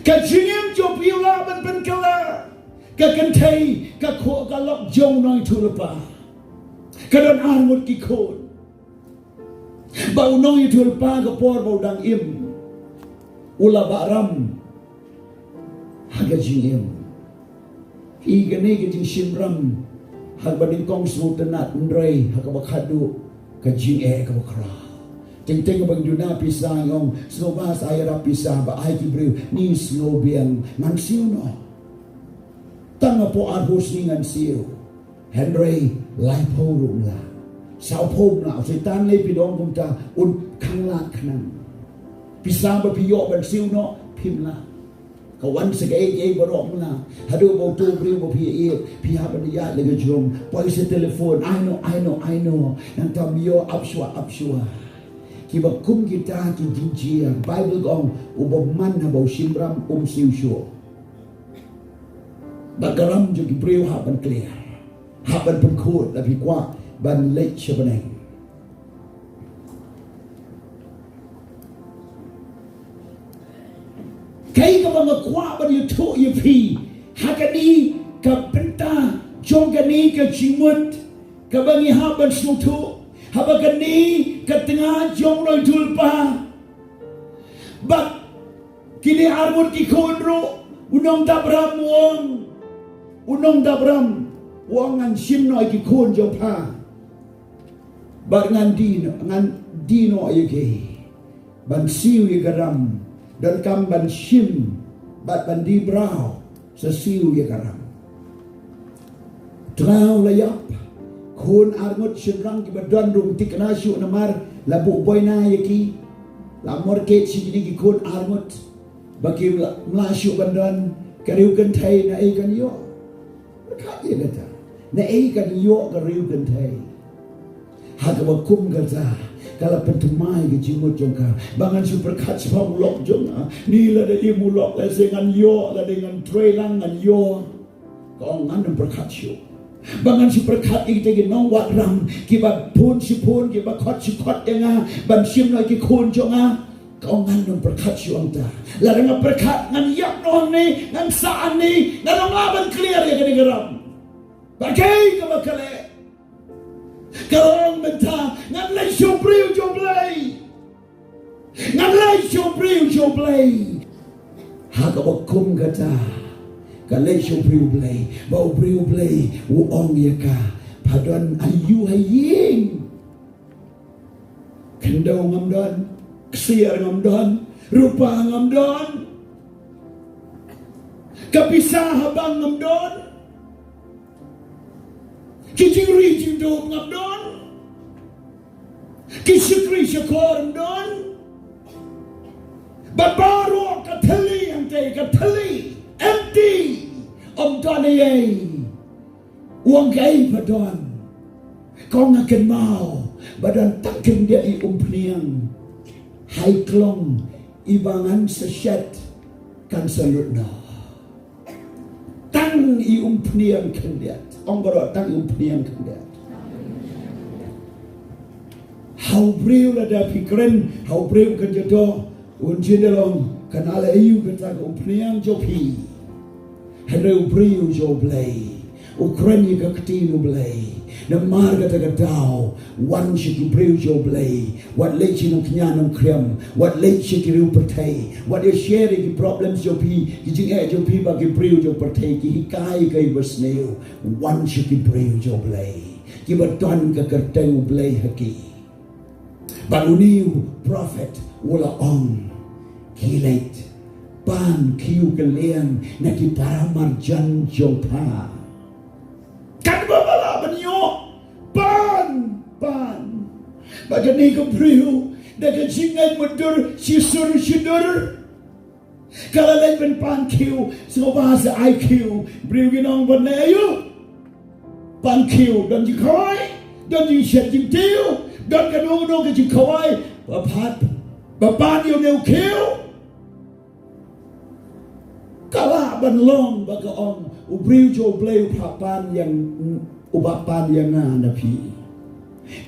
Ka jingim jong phi u lah ban pynkylla. Ka kynthei, ka khuh, ka lok jong u nongïathuhlypa, ka don arngut ki khun. Bad u nongïathuhlypa, ka por ba u dang im, u la bah ram ha ka jingim. Ïa kane ka jingshim ram ha kaba nyngkong sngewtynnat, hynrei ha kaba khatduh ka jingeh kaba khraw. Teng teng ba ngi duna pisa, ngi ong, sngewbha sa ïarap pisa ba ai ki briew. Ngi sngew biang, ngan siew noh. Tang hapoh arphew sngi ngan siew. Hynrei laiphew ruh ym lah. Sawphew ym lah. U Soitan lei, phi dang ong kumta, un khanglad khnang. Pisa ba phi ïoh ban siew noh, phim lah. Ka wan sa kaei kaei baroh ym lah. Haduh ba uto u briew ba phi ïeit, phi hap ban ïaid la ka jrong, poi sa telephone, ai noh, ai noh, ai noh. Nangta ym ïoh, ap shuwa, ap shuwa. Kiba kum kita ki jingjia, Baibl ka ong, uba man haba u shim ram um siew shuh. Bad ka ram jong ki briew hap ban clear, hap ban pynkhuid, lada phi kwah ban leit sha bneng. Kaei kaba nga kwah ban ïathuh ïa phi ha kane ka bynta jong kane ka jingmut kaba ngi hap ban sngewthuh, haba kane ka tnga jong u nongïathuhlypa bad kine arngut ki khun ruh, u nongdap ram u ong, u nongdap ram u ong, ngan shim noh ïa ki khun jong pha bad ngan die noh, ngan die noh ïa ki. Ban siew ïa ka ram, donkam ban shim bad ban die braw, sa siew ïa ka ram. Tnga u la ïap, khun arngut shynrang kiba don ruh ym thikna shuh namar la buh buaina ïa ki, la mortgage ïa kine ki khun arngut, ba kim lah, ym lah shuh ban don ka riew kynthei, naei kan ïoh? Pyrkhat ïa kata. Naei kan ïoh ka riew kynthei? Ha kaba kum kata, ka la pynthymmai ka jingmut jong ka. Ba ngan shu pyrkhat shaphang u lok jong nga. Ni lada im u lok, lehse ngan ïoh, lada ngan trei lang ngan ïoh. Ka ong, ngan ym pyrkhat shuh. Ba ngan shu pyrkhat ïa kita ki nongwad ram, kiba phone shi phone, kiba khot shi khot ïa nga ban shim noh ïa ki khun jong nga. Ka ong, ngan ym pyrkhat shuh hangta. Lada nga pyrkhat ngan ïap noh hangne, ngan sah hangne, ngan ym lah ban clear ïa kane ka ram. Ba kaei kaba ka leh? Ka long mynta, ngan leit sha u briew jong u Blei. Ngan leit sha u briew jong u Blei. Ha kaba kum kata, ka leit sha u briew Blei, ba u briew Blei u ong ïa ka, pha don aïu ha ïing? Khyndew ngam don, ksiar ngam don, rupa ngam don, ka pisa ha bank ngam don, ki jingri jingdup ngam don, ki shakri shakor ngam don. Bad baroh ka thylli, hangtei ka thylli, empty, ym don ei ei. U ong kaei pha don? Ka ong nga kynmaw ba don tang khyndiat i umphniang ha i klong, iba ngan sa shet kan sa lut noh. Tang i umphniang khyndiat. Ong baroh, tang i umphniang khyndiat. Ha u briew, lada phi kren ha u briew kan jia doh, un jia doh, long kan ale aïu kata ka umphniang jong phi. Hynrei u briew jong u Blei u kren ïa ka ktien u Blei. Namar kata ka daw, wan sha ki briew jong u Blei, wat leit sha nongkñia nongkriam, wat leit sha ki riew pyrthei, wat ïa share ïa ki problems jong phi, ki jingeh jong phi bad ki briew jong pyrthei, ki hikai ïa ka basniew. Wan sha ki briew jong u Blei, kiba don ka kyrteng u Blei ha ki. Bad une u prophet u la ong, khie leit pan khiew kylliang na ki para marjan jong pha. Katba pha lah ban ïoh, pan, pan. Bad kane ka briew da ka jingngeit mutdur shisur shidur, ka la leit ban pan khiew, sngewbha sa ai khiew. Briew kin ong ban leh aïu? Pan khiew, don jingkhawai, don jingshet jingtiew, don kano kano ka jingkhawai, ba phat, ba pan ïa une u khiew. Ka lah ban long ba ka ong, u briew jong u Blei uba pan ïa, uba pan ïa nga na phi.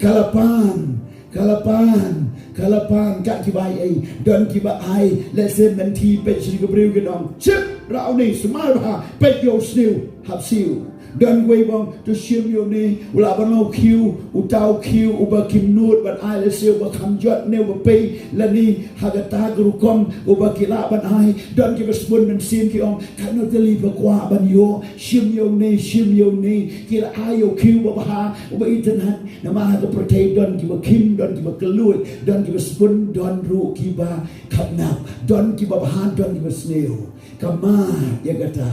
Ka la pan, ka la pan, ka la pan, ka kiba ai ei, don kiba ai, lehse mynta peit sha ka briew kin ong, shim, rah une, sumar bha, peit ïa u sniew, hap siew. Don uwei u ong, to shim ïa une, u lah ban long u khiew, uta u khiew uba kim nud ban ai, lehse uba kham jot ne uba pei, lane ha kata ka rukom uba ki lah ban ai. Don kiba sbun mynsiem ki ong, katno tylli pha kwah ban ïoh, shim ïa une, shim ïa une. Ki la ai ïa u khiew uba bha, uba itynnad. Namar ha ka pyrthei don kiba khim, don kiba kylluid, don kiba sbun, don ruh kiba khamtam, don kiba bha, don kiba sniew. Ka mad ïa kata,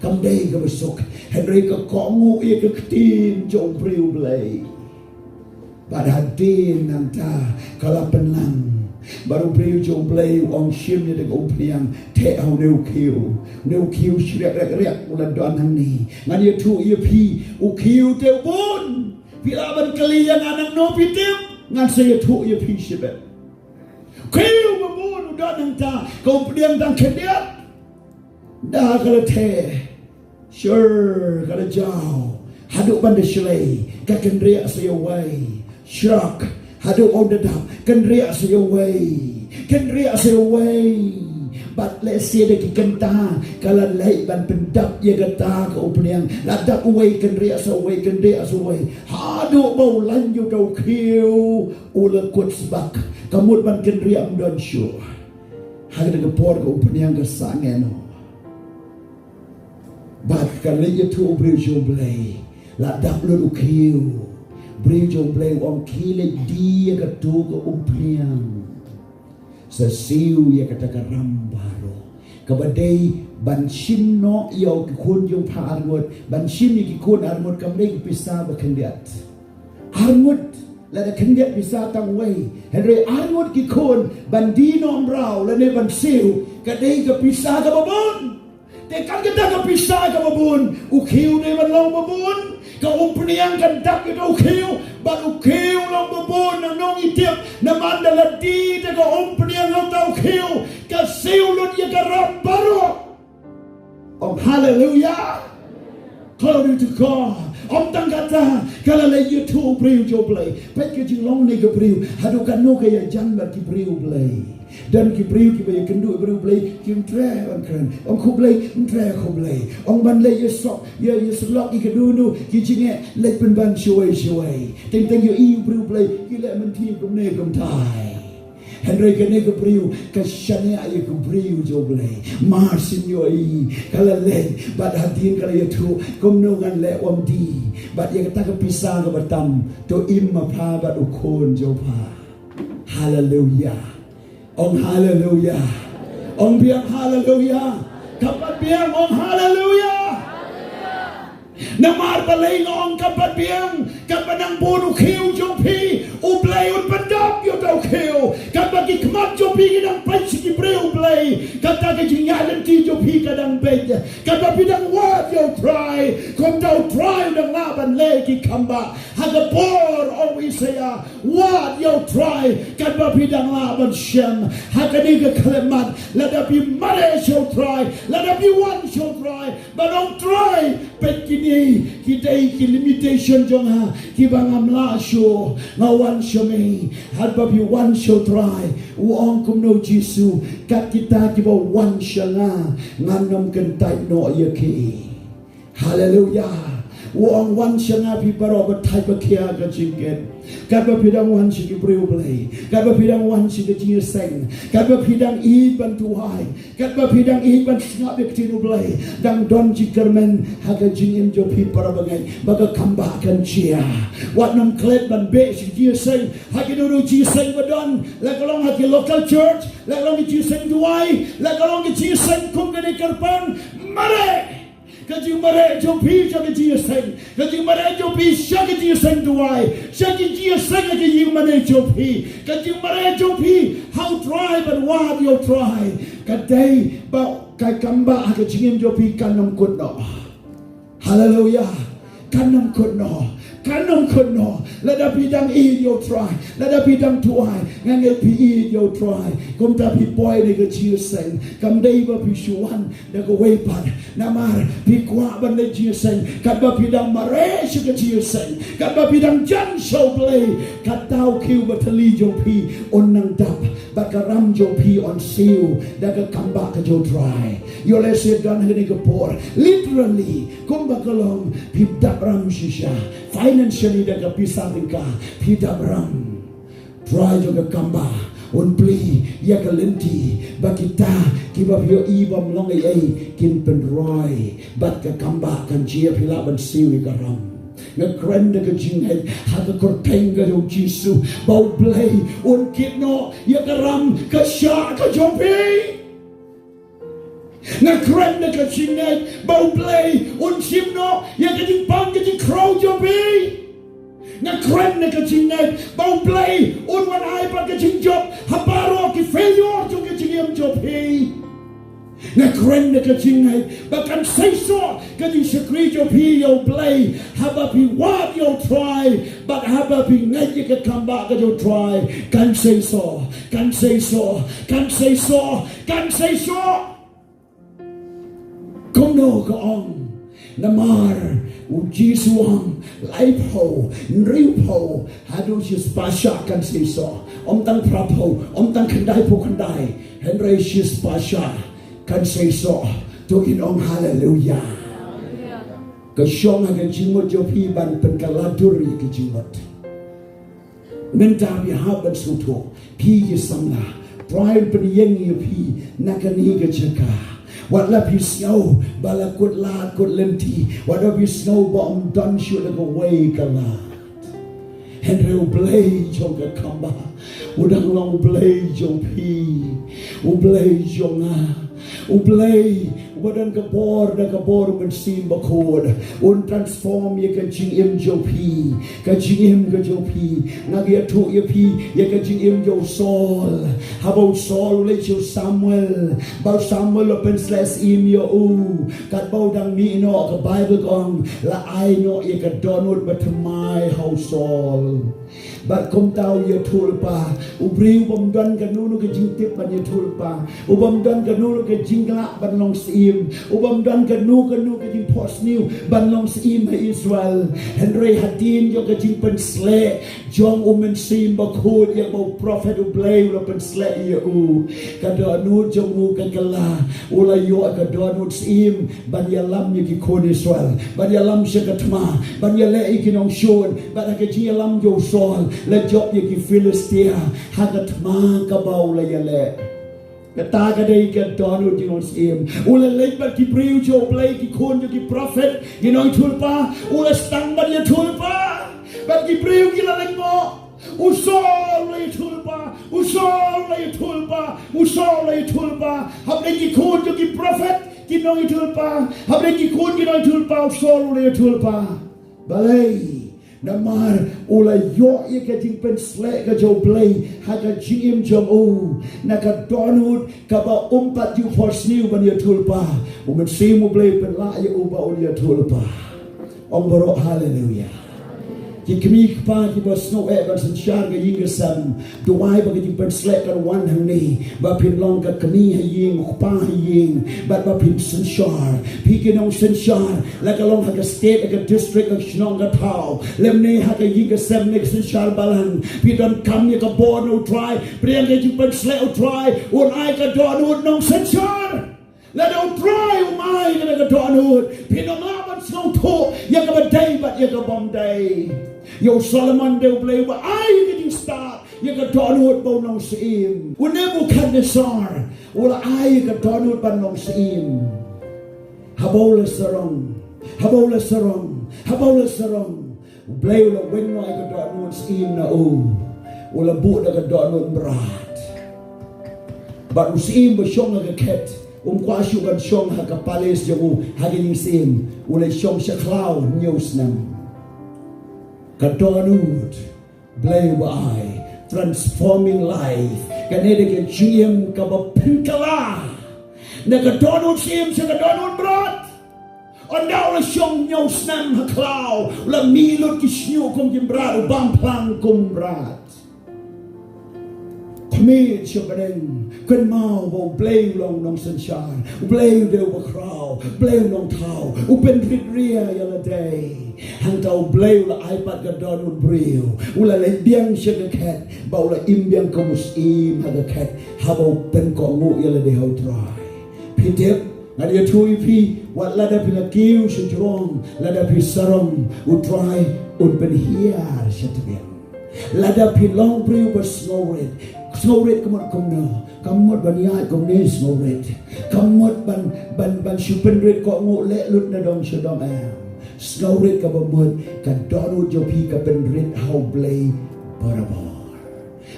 kam dei kaba suk. Hynrei ka kohnguh ïa ka ktien jong u briew Blei. Bad hadien nangta ka la pynlang. Bad u briew jong u Blei u ong, shim ïa kata ka umphniang, theh ha une u khiew. Une u khiew shriak riak riak u la don hangne. Ngan ïathuh ïa phi, u khiew te u bun. Phi lah ban kylli ïa nga nangno phi tip, ngan sa ïathuh ïa phi shibit. Khiew ba bun u don hangta, ka umphniang dang khyndiat. Da ka la theh, shur, ka la jaw haduh ban da shlei, ka kynriah sa ïa uwei. Shrak, haduh ban da dap, kynriah sa ïa uwei, kynriah sa ïa uwei. Bad lehse da ki kynta ka la leit ban pyndap ïa kata ka umphniang. La dap uwei, kynriah sa uwei, kynriah sa uwei, haduh ba u lain ïa uta u khiew u la kut sbak. Ka mut ban kynriah ym don shuh. Ha kata ka por ka umphniang ka sangeh noh. Bad ka leit ïathuh u briew jong u Blei, la dap lut u khiew. Briew jong u Blei u ong, khie leit die ïa kato ka umphniang. Sa siew ïa kata ka ram baroh. Kaba dei ban shim noh ïa ki khun jong pha arngut, ban shim ïa ki khun arngut, kam dei ki pisa ba khyndiat. Arngut, lada khyndiat pisa tang wei, hynrei arngut ki khun ban die noh mraw lane ban siew, ka dei ka pisa kaba bun. Te kan kata ka pisa kaba bun, u khiew dei ban long ba bun, ka umphniang kan dap ïa uta u khiew, bad u khiew long ba bun. Nangno ngi tip? Namar da la die te ka umphniang ha uta u khiew, ka siew lut ïa ka ram baroh. Ong haleluia. Glory to God. Ym tang kata, ka la leit ïathuh u briew jong u Blei. Peit ka jinglong ne ka briew, haduh katno ka ïajan bad ki briew Blei. Don ki briew kiba ïakynduh ïa u briew Blei, kim treh ban kren. Ong khublei, ym treh khublei. Ong ban leit ïasuk, ïa, ïasyllok ïa kano kano ki jingeh, leit pynban shawei shawei. Teng teng ïohi u briew Blei, ki leh mynta kumne kumtai. Hynrei kane ka briew ka shaniah ïa ka briew jong U Blei. Mar shu ïohi ka la leh bad hadien ka la ïathuh kumno ngan leh ym dei. Bad ïa kata ka pisa kaba tam to im ma pha bad u khun jong pha. Haleluya. Ong haleluya. Ong biang haleluya. Kam pat biang ong haleluya. Namar balei nga ong kam pat biang? Katba nang bun u khiew jong phi, U Blei un pyndap ïa uta u khiew. Katba ki khmat jong phi ki dang peit sha ki briew U Blei, kata ka jingïaid lynti jong phi ka dang beit. Katba phi dang wad ïa U Trai, kumta U Trai u dang lah ban leh ki kambah. Ha ka por ong u Isaïah, wad ïa U Trai katba phi dang lah ban shem. Ha kane ka khyllipmat, lada phi mareh sha U Trai, lada phi wan sha U Trai, bad ong Trai, peit kine ki dei ki limitation jong nga kiba ngam lah shuh, nga wan sha me. Hadba phi wan sha U Trai, u ong kumno u Jisu, kat kita kiba wan sha nga, ngan ym kyntait noh ïa ki. Haleluya. U ong wan sha nga phi baroh ba thait ba khia ka jingkit. Katba phi dang wan sha ki briew Blei, katba phi dang wan sha ka jingïaseng, katba phi dang ïeit ban duwai, katba phi dang ïeit ban sngap ïa ka ktien U Blei, dang don jingkyrmen ha ka jingim jong phi para bangeit ba ka kambah kan jia. Wat nym klet ban beh sha ka jingïaseng ha kino kino jingïaseng ba don, la ka long ha ki local church, la ka long ki jingïaseng duwai, la ka long ki jingïaseng kum kane kyrpang. Mareh ka jingmareh jong phi sha ka jingïaseng, ka jingmareh jong phi sha ka jingïaseng duwai, sha ka jingïaseng ha ka ïingmane jong phi, ka jingmareh jong phi ha U Trai ban wad ïa U Trai. Ka dei ba ka kambah ha ka jingim jong phi kan ym kut noh. Haleluya. Kan ym kut noh. Kan ym kut noh. Lada phi dang ïeit ïa U Trai, lada phi dang duwai, nga ngeit phi ïeit ïa U Trai. Kumta phi poi na ka jingïaseng. Kam dei ba phi shu wan da kawei pat. Namar phi kwah ban leit jingïaseng, katba phi dang mareh sha ka jingïaseng, katba phi dang jan sha U Blei, kata u khiew ba thylli jong phi un nang dap, bad ka ram jong phi yn siew da ka kambah ka jong U Trai. Ïoh lehse don ha kane ka por, literally, kumba ka long, phi dap ram shisha. Financially, da ka pisa tyngka phi dap ram. Trai jong ka kambah un plie ïa ka lynti, ba kita kiba phi ïohi bym long ei ei kin pynroi, bad ka kambah kan jia, phi lah ban siew ïa ka ram. Nga kren da ka jingngeit ha ka kyrteng ka jong U Jisu ba U Blei un kit noh ïa ka ram ka shah ka jong phi. Nga kren da ka jingngeit ba U Blei un shim noh ïa ka jingpang ka jingkhraw jong phi. Nga kren da ka jingngeit ba U Blei un wan ai pat ka jingjop ha baroh ki failure jong ka jingim jong phi. Nga kren da ka jingngeit ba kan seisoh ka jingshakri jong phi ïa U Blei haba phi wad ïa U Trai, bad haba phi ngeit ïa ka kambah ka jong U Trai, kan seisoh, kan seisoh, kan seisoh, kan seisoh. Kumno ka ong? Namar U Jisu u ong, laiphew, hynriewphew, haduh shispah shah kan seisoh. Ym tang phraphew, ym tang khyndaiphew khyndai, hynrei shispah shah kan seisoh. To ngin ong haleluya. Ka shong ha ka jingmut jong phi ban pynkylla dur ïa ka jingmut. Mynta phi hap ban sngewthuh, phi ki samla, Trai un pynïeng ïa phi na kane ka jaka. Wat la phi sngew ba la kut lad kut lynti, wat la phi sngew ba ym don shuh da kawei ka lad. Hynrei U Blei jong ka kambah u dang long U Blei jong phi, U Blei jong nga. U Blei uba don ka bor, da ka bor U Mynsiem Bakhuid, un transform ïa ka jingim jong phi, ka jingim ka jong phi. Nga ïathuh ïa phi ïa ka jingim jong u Saul. Haba u Saul u leit sha u Samuel, ba u Samuel u la pynsleh syiem ïa u, katba u dang mih noh, ka Baibl ka ong, la ai noh ïa ka dohnud bathymmai ha u Saul. Bad kumta u ïathuhlypa, u briew bym don kano kano ka jingtip ban ïathuhlypa, u bym don kano kano ka jinglah ban long syiem, u bym don kano kano ka jingphohsniew ban long syiem ha Israel. Hynrei hadien jong ka jingpynsleh jong U Mynsiem Bakhuid ïa uba u prophet U Blei u la pynsleh ïa u, ka dohnud jong u ka kylla. U la ïoh ka dohnud syiem ban ïalam ïa ki khun Israel, ban ïalam sha ka thma, ban ïaleh ïa ki nongshun. Bad ha ka jingïalam jong u Saul, La jop ïa ki Philistia ha ka thma kaba u la ïaleh. Kata ka dei ka dohnud jong u Syiem. U la leit bad ki briew jong U Blei, ki khun jong ki prophet, ki nongïathuhlypa. U la sdang ban ïathuhlypa. Bad ki briew ki la lyngngoh. U Saul u la ïathuhlypa, u Saul u la ïathuhlypa, u Saul u la ïathuhlypa. Hapdeng ki khun jong ki prophet, ki nongïathuhlypa. Hapdeng ki khun ki nongïathuhlypa, u Saul u la ïathuhlypa. Balei? Namar u la ïoh ïa ka jingpynsleh ka jong U Blei ha ka jingim jong u. Na ka dohnud kaba um pat ju phohsniew ban ïathuhlypa, U Mynsiem U Blei u pynlah ïa u ba un ïathuhlypa. Ong baroh haleluya. Ki kmie ki kpa kiba sngew eh ban synshar ka ïing ka sem, duwai ba ka jingpynsleh kan wan hangne, ba phin long ka kmie ha ïing, u kpa ha ïing, bad ba phin synshar. Phi ki nongsynshar, la ka long ha ka state, ha ka district, ha ka shnong, ka thaw, lymne ha ka ïing ka sem ne ka synshar balang, phi donkam ïa ka bor na U Trai. Pdiang ka jingpynsleh U Trai, un ai ka dohnud nongsynshar. Lada U Trai um ai kane ka dohnud, phin ym lah ban sngewthuh ïa kaba dei bad ïa kabym dei. Ïa u Solomon de U Blei u ba ai ïa ka jingstad, ïa ka dohnud ba u nongsyiem. U Nebukhadnessar u la ai ïa ka dohnud ban nongsyiem. Haba u la sarong, haba u la sarong, haba u la sarong, U Blei u la weng noh ïa ka dohnud syiem na u. U la buh da ka dohnud mrad. Bad u syiem ba shong ha ka khet um kwah shuh ban shong ha ka palace jong u, ha ka ïing syiem. U la shong sha khlaw hynñiew snem. Ka dohnud Blei u ba ai, transforming life. Kane dei ka jingim kaba pynkylla. Na ka dohnud syiem sha ka dohnud mrad. Ynda u la shong hynñiew snem ha khlaw, u la mih lut ki shñiuh kum ki mrad, u bam phlang kum mrad. Khmih sha bneng, kynmaw ba U Blei u long nongsynshar, U Blei u dei uba khraw, U Blei u nongthaw, u pynrit ria ïa lade. Hangta U Blei u la ai pat ka dohnud briew, u la leit biang sha ka khet, ba u la im biang kum u syiem ha ka khet, haba u pynkohnguh ïa lade ha U Trai. Phi tip, ngan ïathuh ïa phi, wat lada phi la kiew sha jrong, lada phi sarong, U Trai un pynhiar sha tbiang. Lada phi long briew ba sngewrit, sngewrit ka mut kumno, ka mut ban ïaid kumne sngewrit, ka mut ban, ban, ban shu pynrit kohnguh leh lut na dong sha dong, em. Sngewrit kaba mut, ka dohnud jong phi ka pynrit ha U Blei barabor.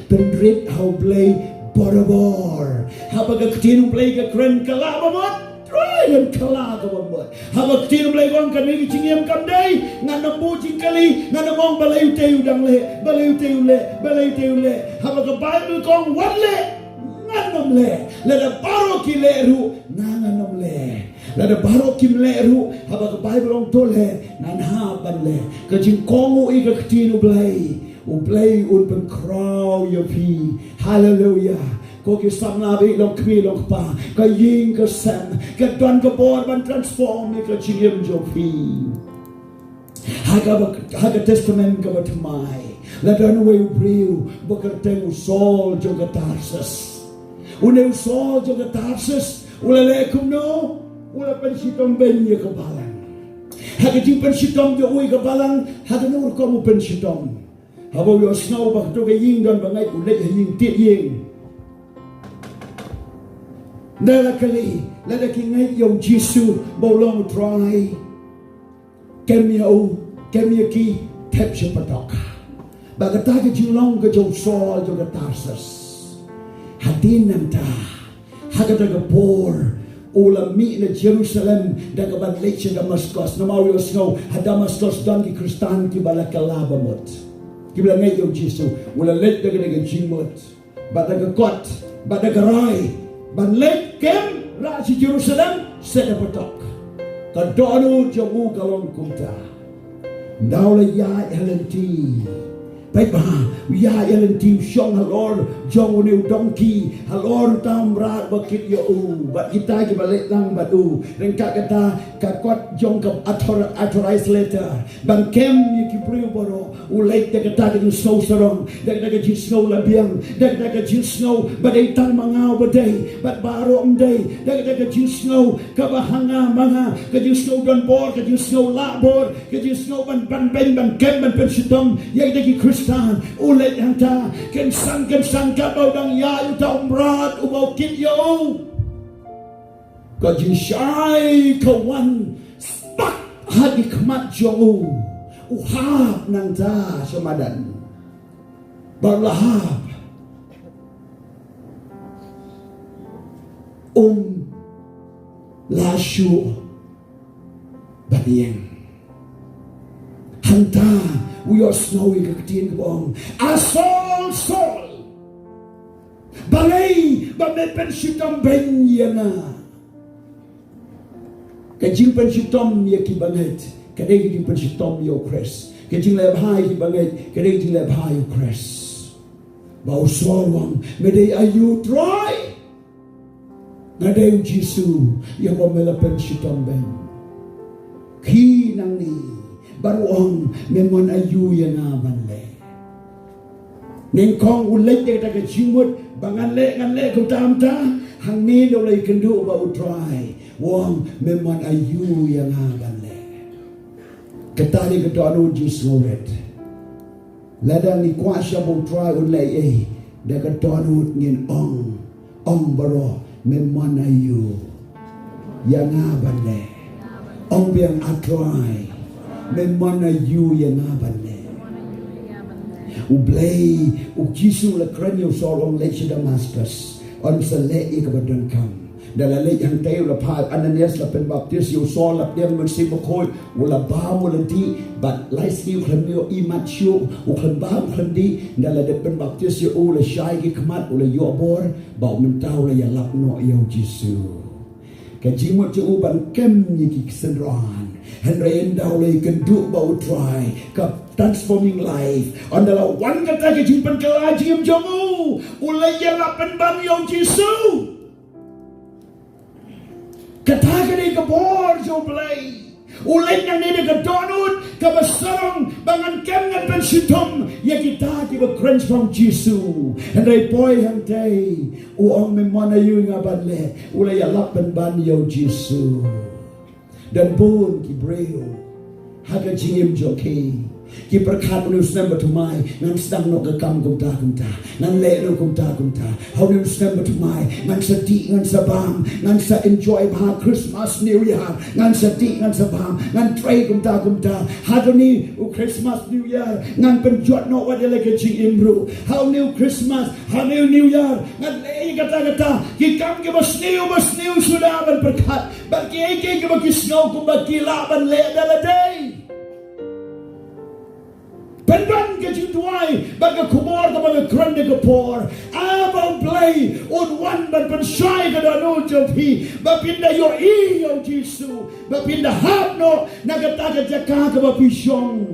Pynrit ha U Blei barabor. Haba ka ktien U Blei ka kren, kylla ba mut, Trai, ngan kylla kaba mut. Haba ka ktien U Blei ka ong kane ka jingim kam dei, ngan ym buh jingkylli, ngan ym ong balei utei u dang leh, balei utei u leh, balei utei u leh. Haba ka Baibl ka ong wat leh, ngan ym leh. Lada baroh ki leh ruh, nga ngan ym leh. Lada baroh kim leh ruh, haba ka Baibl ong to leh, ngan hap ban leh. Ka jingkohnguh ïa ka ktien U Blei, U Blei un pynkhraw ïa phi. Haleluya. Ko ki samla, ba ïeit long kmie long kpa, ka ïing ka sem ka don ka bor ban transform ïa ka jingim jong phi. Ha kaba, ha ka Testament kaba Thymmai la don uwei u briew ba kyrteng u Saul jong ka Tarsus. Une u Saul jong ka Tarsus u la leh kumno? U la pynshitom beiñ ïa ka balang. Ha ka jingpynshitom jong u ïa ka balang, ha kano rukom u pynshitom? Haba u ïohsngew ba kato ka ïing don bangeit, u leit ha ïing tied ïing. Nda la kylli lada ki ngeit ïa u Jisu ba u long u Trai. Kem ïa u, kem ïa ki, thep sha patok. Bad kata ka jinglong ka jong u Saul jong ka Tarsus. Hadien nangta, ha kata ka por, u la mih na Jerusalem da kaba leit sha Damaskos. Namar u ïohsngew ha Damaskos don ki Khristan kiba la kylla ba mut, kiba la ngeit ïa u Jisu. U la leit da kata ka jingmut, bad da ka kot, bad da ka rai ban leit kem rah sha Jerusalem, set da patok. Ka dohnud jong u ka long kumta. Nda u la ïaid ha lynti, peit bha, u ïaid ha lynti, u shong halor jong une u dongki, halor uta u mrad ba kit ïa u, bad kita kiba leit lang bad u. Ryngkat kata, ka kot jong ka author-, authorized letter ban kem ïa ki briew baroh. U leit da kata ka jingsngew sarong, da kata ka jingsngew la biang, da kata ka jingsngew ba dei tang ma nga uba dei bad baroh ym dei, da kata ka jingsngew kaba ha nga ma nga, ka jingsngew don bor, ka jingsngew lah bor, ka jingsngew ban, ban beiñ, ban kem, ban pynshitom ïa kita ki Khristan. Satan u leit hangta, kynsan kynsan katba u dang ïaid uta u mrad uba u kit ïa u. Ka jingshai ka wan spak ha ki khmat jong u. U hap nangta sha madan. Bad la hap, um la shuh ban ïeng. Hangta u ïohsngew ïa ka ktien kaba ong, "A Saul, Saul, balei ba me pynshitom beiñ ïa nga?" Ka jingpynshitom ïa ki bangeit ka dei ka jingpynshitom ïa u Khrist. Ka jingleh bha ïa ki bangeit ka dei ka jingleh bha ïa u Khrist. Ba u Saul u ong, "Me dei aïu, Trai? Nga dei u Jisu, ïa uba me la pynshitom beiñ." Khie nangne bad u ong, "Me mon aïu ïa nga ban leh?" Nyngkong u leit da kata ka jingmut ba ngan leh, ngan leh kumta kumta. Hangne da u la ïakynduh bad u Trai, u ong, "Me mon aïu ïa nga ban leh?" Kata dei ka dohnud jingsngewrit. Lada ngi kwah shuh ba u Trai un leh ei ei, da ka dohnud ngin ong, ong baroh, "Me mon aïu ïa nga ban leh?" Ong biang, "A Trai, me mon aïu ïa nga ban leh?" U Blei, u Jisu u la kren ïa u Saul, ong, "Leit sha Damascus, yn sa leh ïa kaba donkam." Da la leit hangtei u la phah Ananias la pynbaptis ïa u Saul, la pdiang Mynsiem Bakhuid, u la bam, u la dih, bad lai sngi u khlem ïohi mat shuh, u khlem bam, u khlem dih. Da la dep pynbaptis ïa u, u la shai ki khmat, u la ïoh bor, bad mynta u la ïalap noh ïa u Jisu. Ka jingmut jong u ban kem ïa ki synran. Hynrei ynda u la ïakynduh bad u Trai, ka transforming life. Ynda la wan kata ka jingpynkylla jingim jong u, u la ïalap pynban ïa u Jisu. Kata ka dei ka bor jong u Blei. U leit nangne da ka dohnud kaba sarong ba ngan kem, ngan pynshitom ïa kita kiba kren shaphang u Jisu. Hynrei poi hangtei u ong, "Me mon aïu ïa nga ban leh?" U la ïalap pynban ïa u Jisu. Don bun ki briew ha ka jingim jong ki, ki pyrkhat, "Une u snem ba thymmai ngan sdang noh ka kam kumta kumta, ngan leh noh kumta kumta. Ha une u snem ba thymmai ngan sa dih, ngan sa bam, ngan sa enjoy bha Christmas, New Year, ngan sa dih, ngan sa bam, ngan trei kumta kumta. Ha une u Christmas, New Year ngan pynjot noh wat ïa la ka jingim ruh. Ha une u Christmas, ha une u New Year ngan leh ïa kata kata." Ki kam kiba sniew, ba sniew suda ban pyrkhat. Bad kiei kiei kiba ki sngew kumba ki lah ban leh da lade. Pynban ka jingduwai bad ka khubor kaba nga kren da ka por, A ba u Blei un wan ban pynshai ka dohnud jong phi, ba phin da ïohi ïa u Jisu, ba phin da hap noh na kata ka jaka kaba phi shong.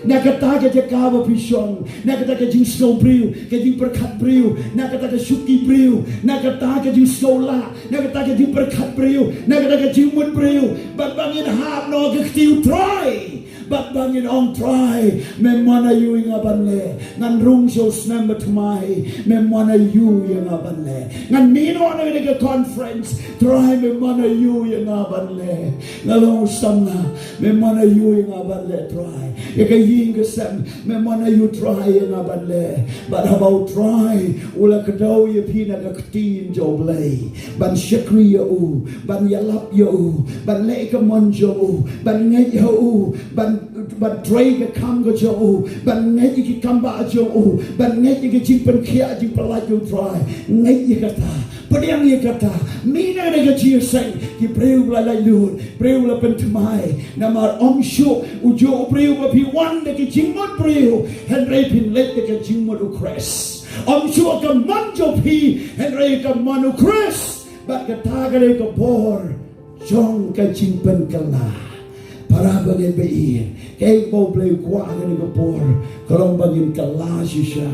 Na kata ka jaka ba phi shong, na kata ka jingsngew briew, ka jingpyrkhat briew, na kata ka shuki briew, na kata ka jingsngew lah, na kata ka jingpyrkhat briew, na kata ka jingmut briew. Bad ba ngin hap noh ha ka kti u Trai, bad ba ngin ong, "Trai, me mon aïu ïa nga ban leh? Ngan rung sha u snem ba thymmai, me mon aïu ïa nga ban leh? Ngan mih noh na kane ka conference, Trai, me mon aïu ïa nga ban leh? Nga long u samla, me mon aïu ïa nga ban leh, Trai? Ïa ka ïing ka sem, me mon aïu, Trai, ïa nga ban leh?" Bad haba u Trai u la kdew ïa phi na ka ktien jong u Blei, ban shakri ïa u, ban ïalap ïa u, ban leh ïa ka mon jong u, ban ngeit ha u, ban, ban trei ka kam ka jong u, ban ngeit ïa ki kam bah jong u, ban ngeit ïa ka jingpynkhiah jingpyllait jong u Trai. Ngeit ïa kata, pdiang ïa kata. Mynta ka jingïaseng, ki briew ba la laitluid, briew ba la pynthymmai. Namar ym shuh u juh u briew ba phi wan da ka jingmut briew, hynrei phin leit da ka jingmut u Khrist. Ym shuh ka mon jong phi, hynrei ka mon u Khrist. Bad kata ka dei ka bor jong ka jingpynkylla. Para bangeit ba ïeit, kaei kaba u Blei u kwah ha kane ka por, ka long ba ngin kylla shisha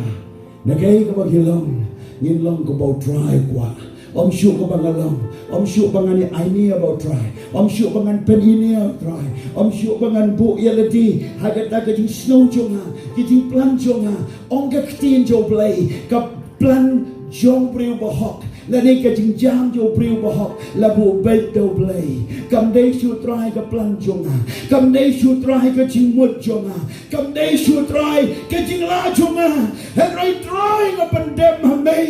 na kaei kaba ngi long, ngin long kaba u Trai u kwah. Ym shuh kaba nga long, ym shuh ba ngan ïa aiñi ïa u Trai, ym shuh ba ngan pyni ïa u Trai, ym shuh ba ngan buh ïa lade ha kata ka jingsngew jong nga, ka jingplan jong nga. Ong ka ktien jong u Blei, ka plan jong u briew bahok Lane ka jingjia jong u briew bahok la buh beit da U Blei. Kam dei shuh Trai ka plan jong nga. Kam dei shuh Trai ka jingmut jong nga. Kam dei shuh Trai ka jinglah jong nga. Hynrei Trai nga pyndem ha Me.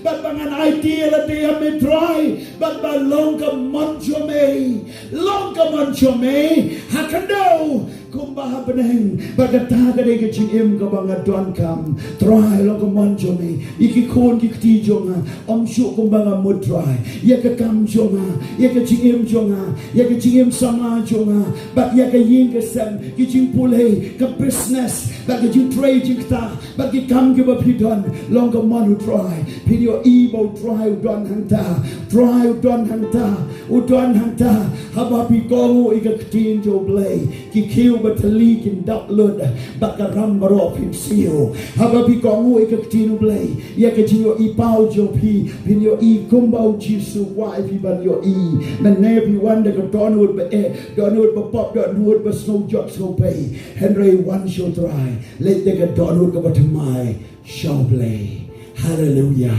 Bad ba ngan aiti ïa lade ha Me Trai. Bad ba long ka mon jong Me. Long ka mon jong Me. Ha khyndew. Kumba ha bneng, ba kata ka dei ka jingim kaba nga donkam. Trai long ka mon jong Me, ïa ki khun ki kti jong nga, ym shuh kumba nga mut Trai, ïa ka kam jong nga, ïa ka jingim jong nga, ïa ka jingim samla jong nga, bad ïa ka ïing ka sem, ki jingpule, ka business, bad ka jingtrei jingktah, bad ki kam kiba phi don, long ka mon U Trai, phin ïohi ba U Trai u don hangta, Trai u don hangta, u don hangta, haba phi kohnguh ïa ka ktien jong U Blei. Ki khiew ba thylli kin dap lut, bad ka ram baroh phin siew. Haba phi kohnguh ïa ka ktien U Blei, ïa ka jingïohi paw jong phi, phin ïohi kumba U Jisu u kwah ïa phi ban ïohi. Mynne phi wan da ka dohnud ba eh, dohnud ba pop, dohnud ba sngewjot sngewbha. Hynrei wan sha U Trai, leit da ka dohnud kaba thymmai sha U Blei. Hallelujah.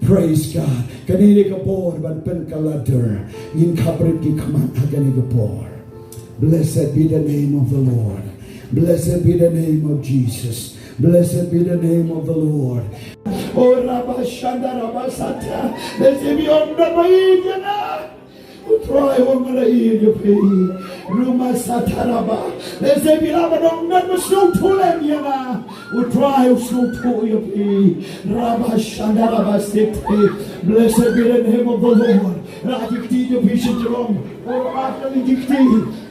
Praise God. Kane ka por ban pynkylla dur. Ngin khapbrip ki khmat ha kane ka por. Blessed be the name of the Lord. Blessed be the name of Jesus. Blessed be the name of the Lord. O Rabba Shanda Rabba Sata. Let's give you all the praise. U Trai u ong nga la ïeit ïa phi. Ruma Sataraba. Lehse phi lah ban ong ngan sngewthuh lem ïa nga. U Trai u sngewthuh ïa phi. Raba Shanda Raba Sete. Blessed be the name of the Lord. Rah ki kti jong phi sha jrong. Baroh ar tylli ki kti.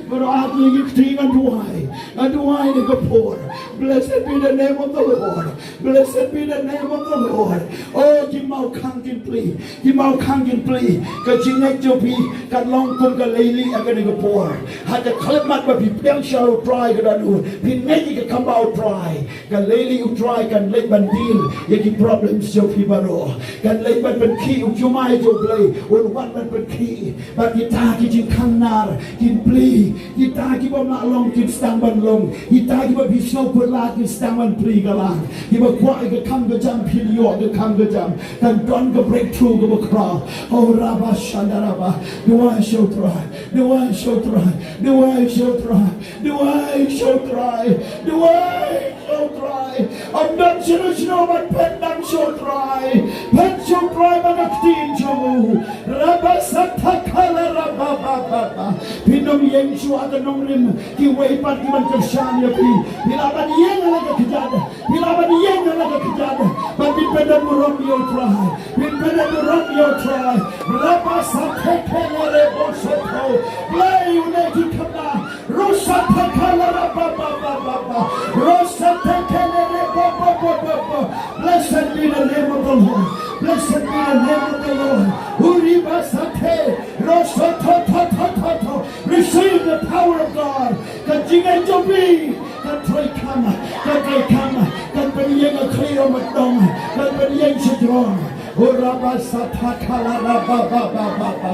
Baroh ar tylli ki kti ngan duwai. Ngan duwai ïa ka por. Blessed be the name of the Lord. Blessed be the name of the Lord. Oh, ki mawkhang kin plie. Ki mawkhang kin plie. Ka jingngeit jong phi kan long kum ka leilieh ha kane ka por. Ha ka khyllipmat ba phi pdiang sha U Trai ka dohnud, phin ngeit ïa ka kam ba U Trai. Ka leilieh U Trai kan leit ban deal ïa ki problems jong phi baroh. Kan leit ban pynkhih, U Trai jong U Blei un wan ban pynkhih. Bad kita ki jingkhang nar kin plie, kita kiba ym lah long kin sdang ban long, kita kiba phi sngewphylla kin sdang ban plie ka lang, kiba kwah ïa ka kam ka jam phin ïoh ka kam ka jam, kan don ka breakthrough kaba khraw. Oh Raba Shanda Raba, duwai sha U Trai, duwai sha U Trai, duwai sha U Trai, duwai sha U Trai, duwai. Sha U Trai. Ym don shuh shuh ban phet tang sha U Trai. Phet sha U Trai bad ka ktien jong u. Raba Sata Kala Raba Ba Ba Ba. Phin ym ïeng shuh ha ka nongrim kiwei pat ki ban kyrshan ïa phi. Phi lah ban ïeng ha la ka kjat. Phi lah ban ïeng ha la ka kjat. Bad phin pyndonkam burom ïa U Trai. Phin pyndonkam burom ïa U Trai. Raba Sata Kala Raba Soto. Blei u ne ki khamna. Rosa Takala Raba Ba Ba Ba Ba. Rosa Takala Raba Ba Ba Ba Ba. Blessed be the name of the Lord. Blessed be the name of the Lord. Uriba Sate. Rosa To To To To To. Receive the power of God. Ka jingngeit jong phi kan trei kham, kan trei kham, kan pynïeng ha khlieh ha madan, kan pynïeng sha jrong. Uraba Sata Kala Raba Ba Ba Ba Ba.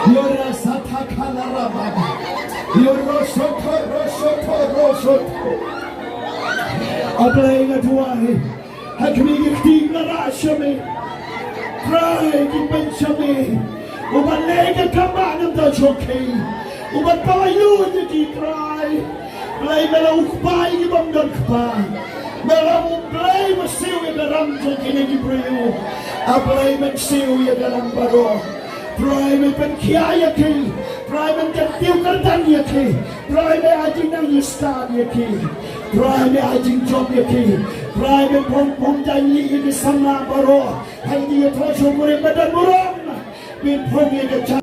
Yora Sata Kala Raba Ba. Yoro Soto Ro Soto Ro Soto. A Blei nga duwai. Ha khmih ki kti nga rah sha me. Trai ki pynshai me. U ban leh ka kam ba ngam da jong ki. U ban pynlait ïa ki Trai. Blei me la u kpa ïa ki bym don kpa. Me la u Blei me siew ïa ka ram jong kine ki briew. A Blei me siew ïa ka ram baroh. Trai me pynkhia ïa ki. Trai me kyntiew kyrdan ïa ki. Trai me ai jingnang ïa stad ïa ki. Trai me ai jingjop ïa ki. Trai me phong phong jaiñ ïa ki samla baroh. Hynrei ïa trai shu burom ba don burom. Me phong ïa ka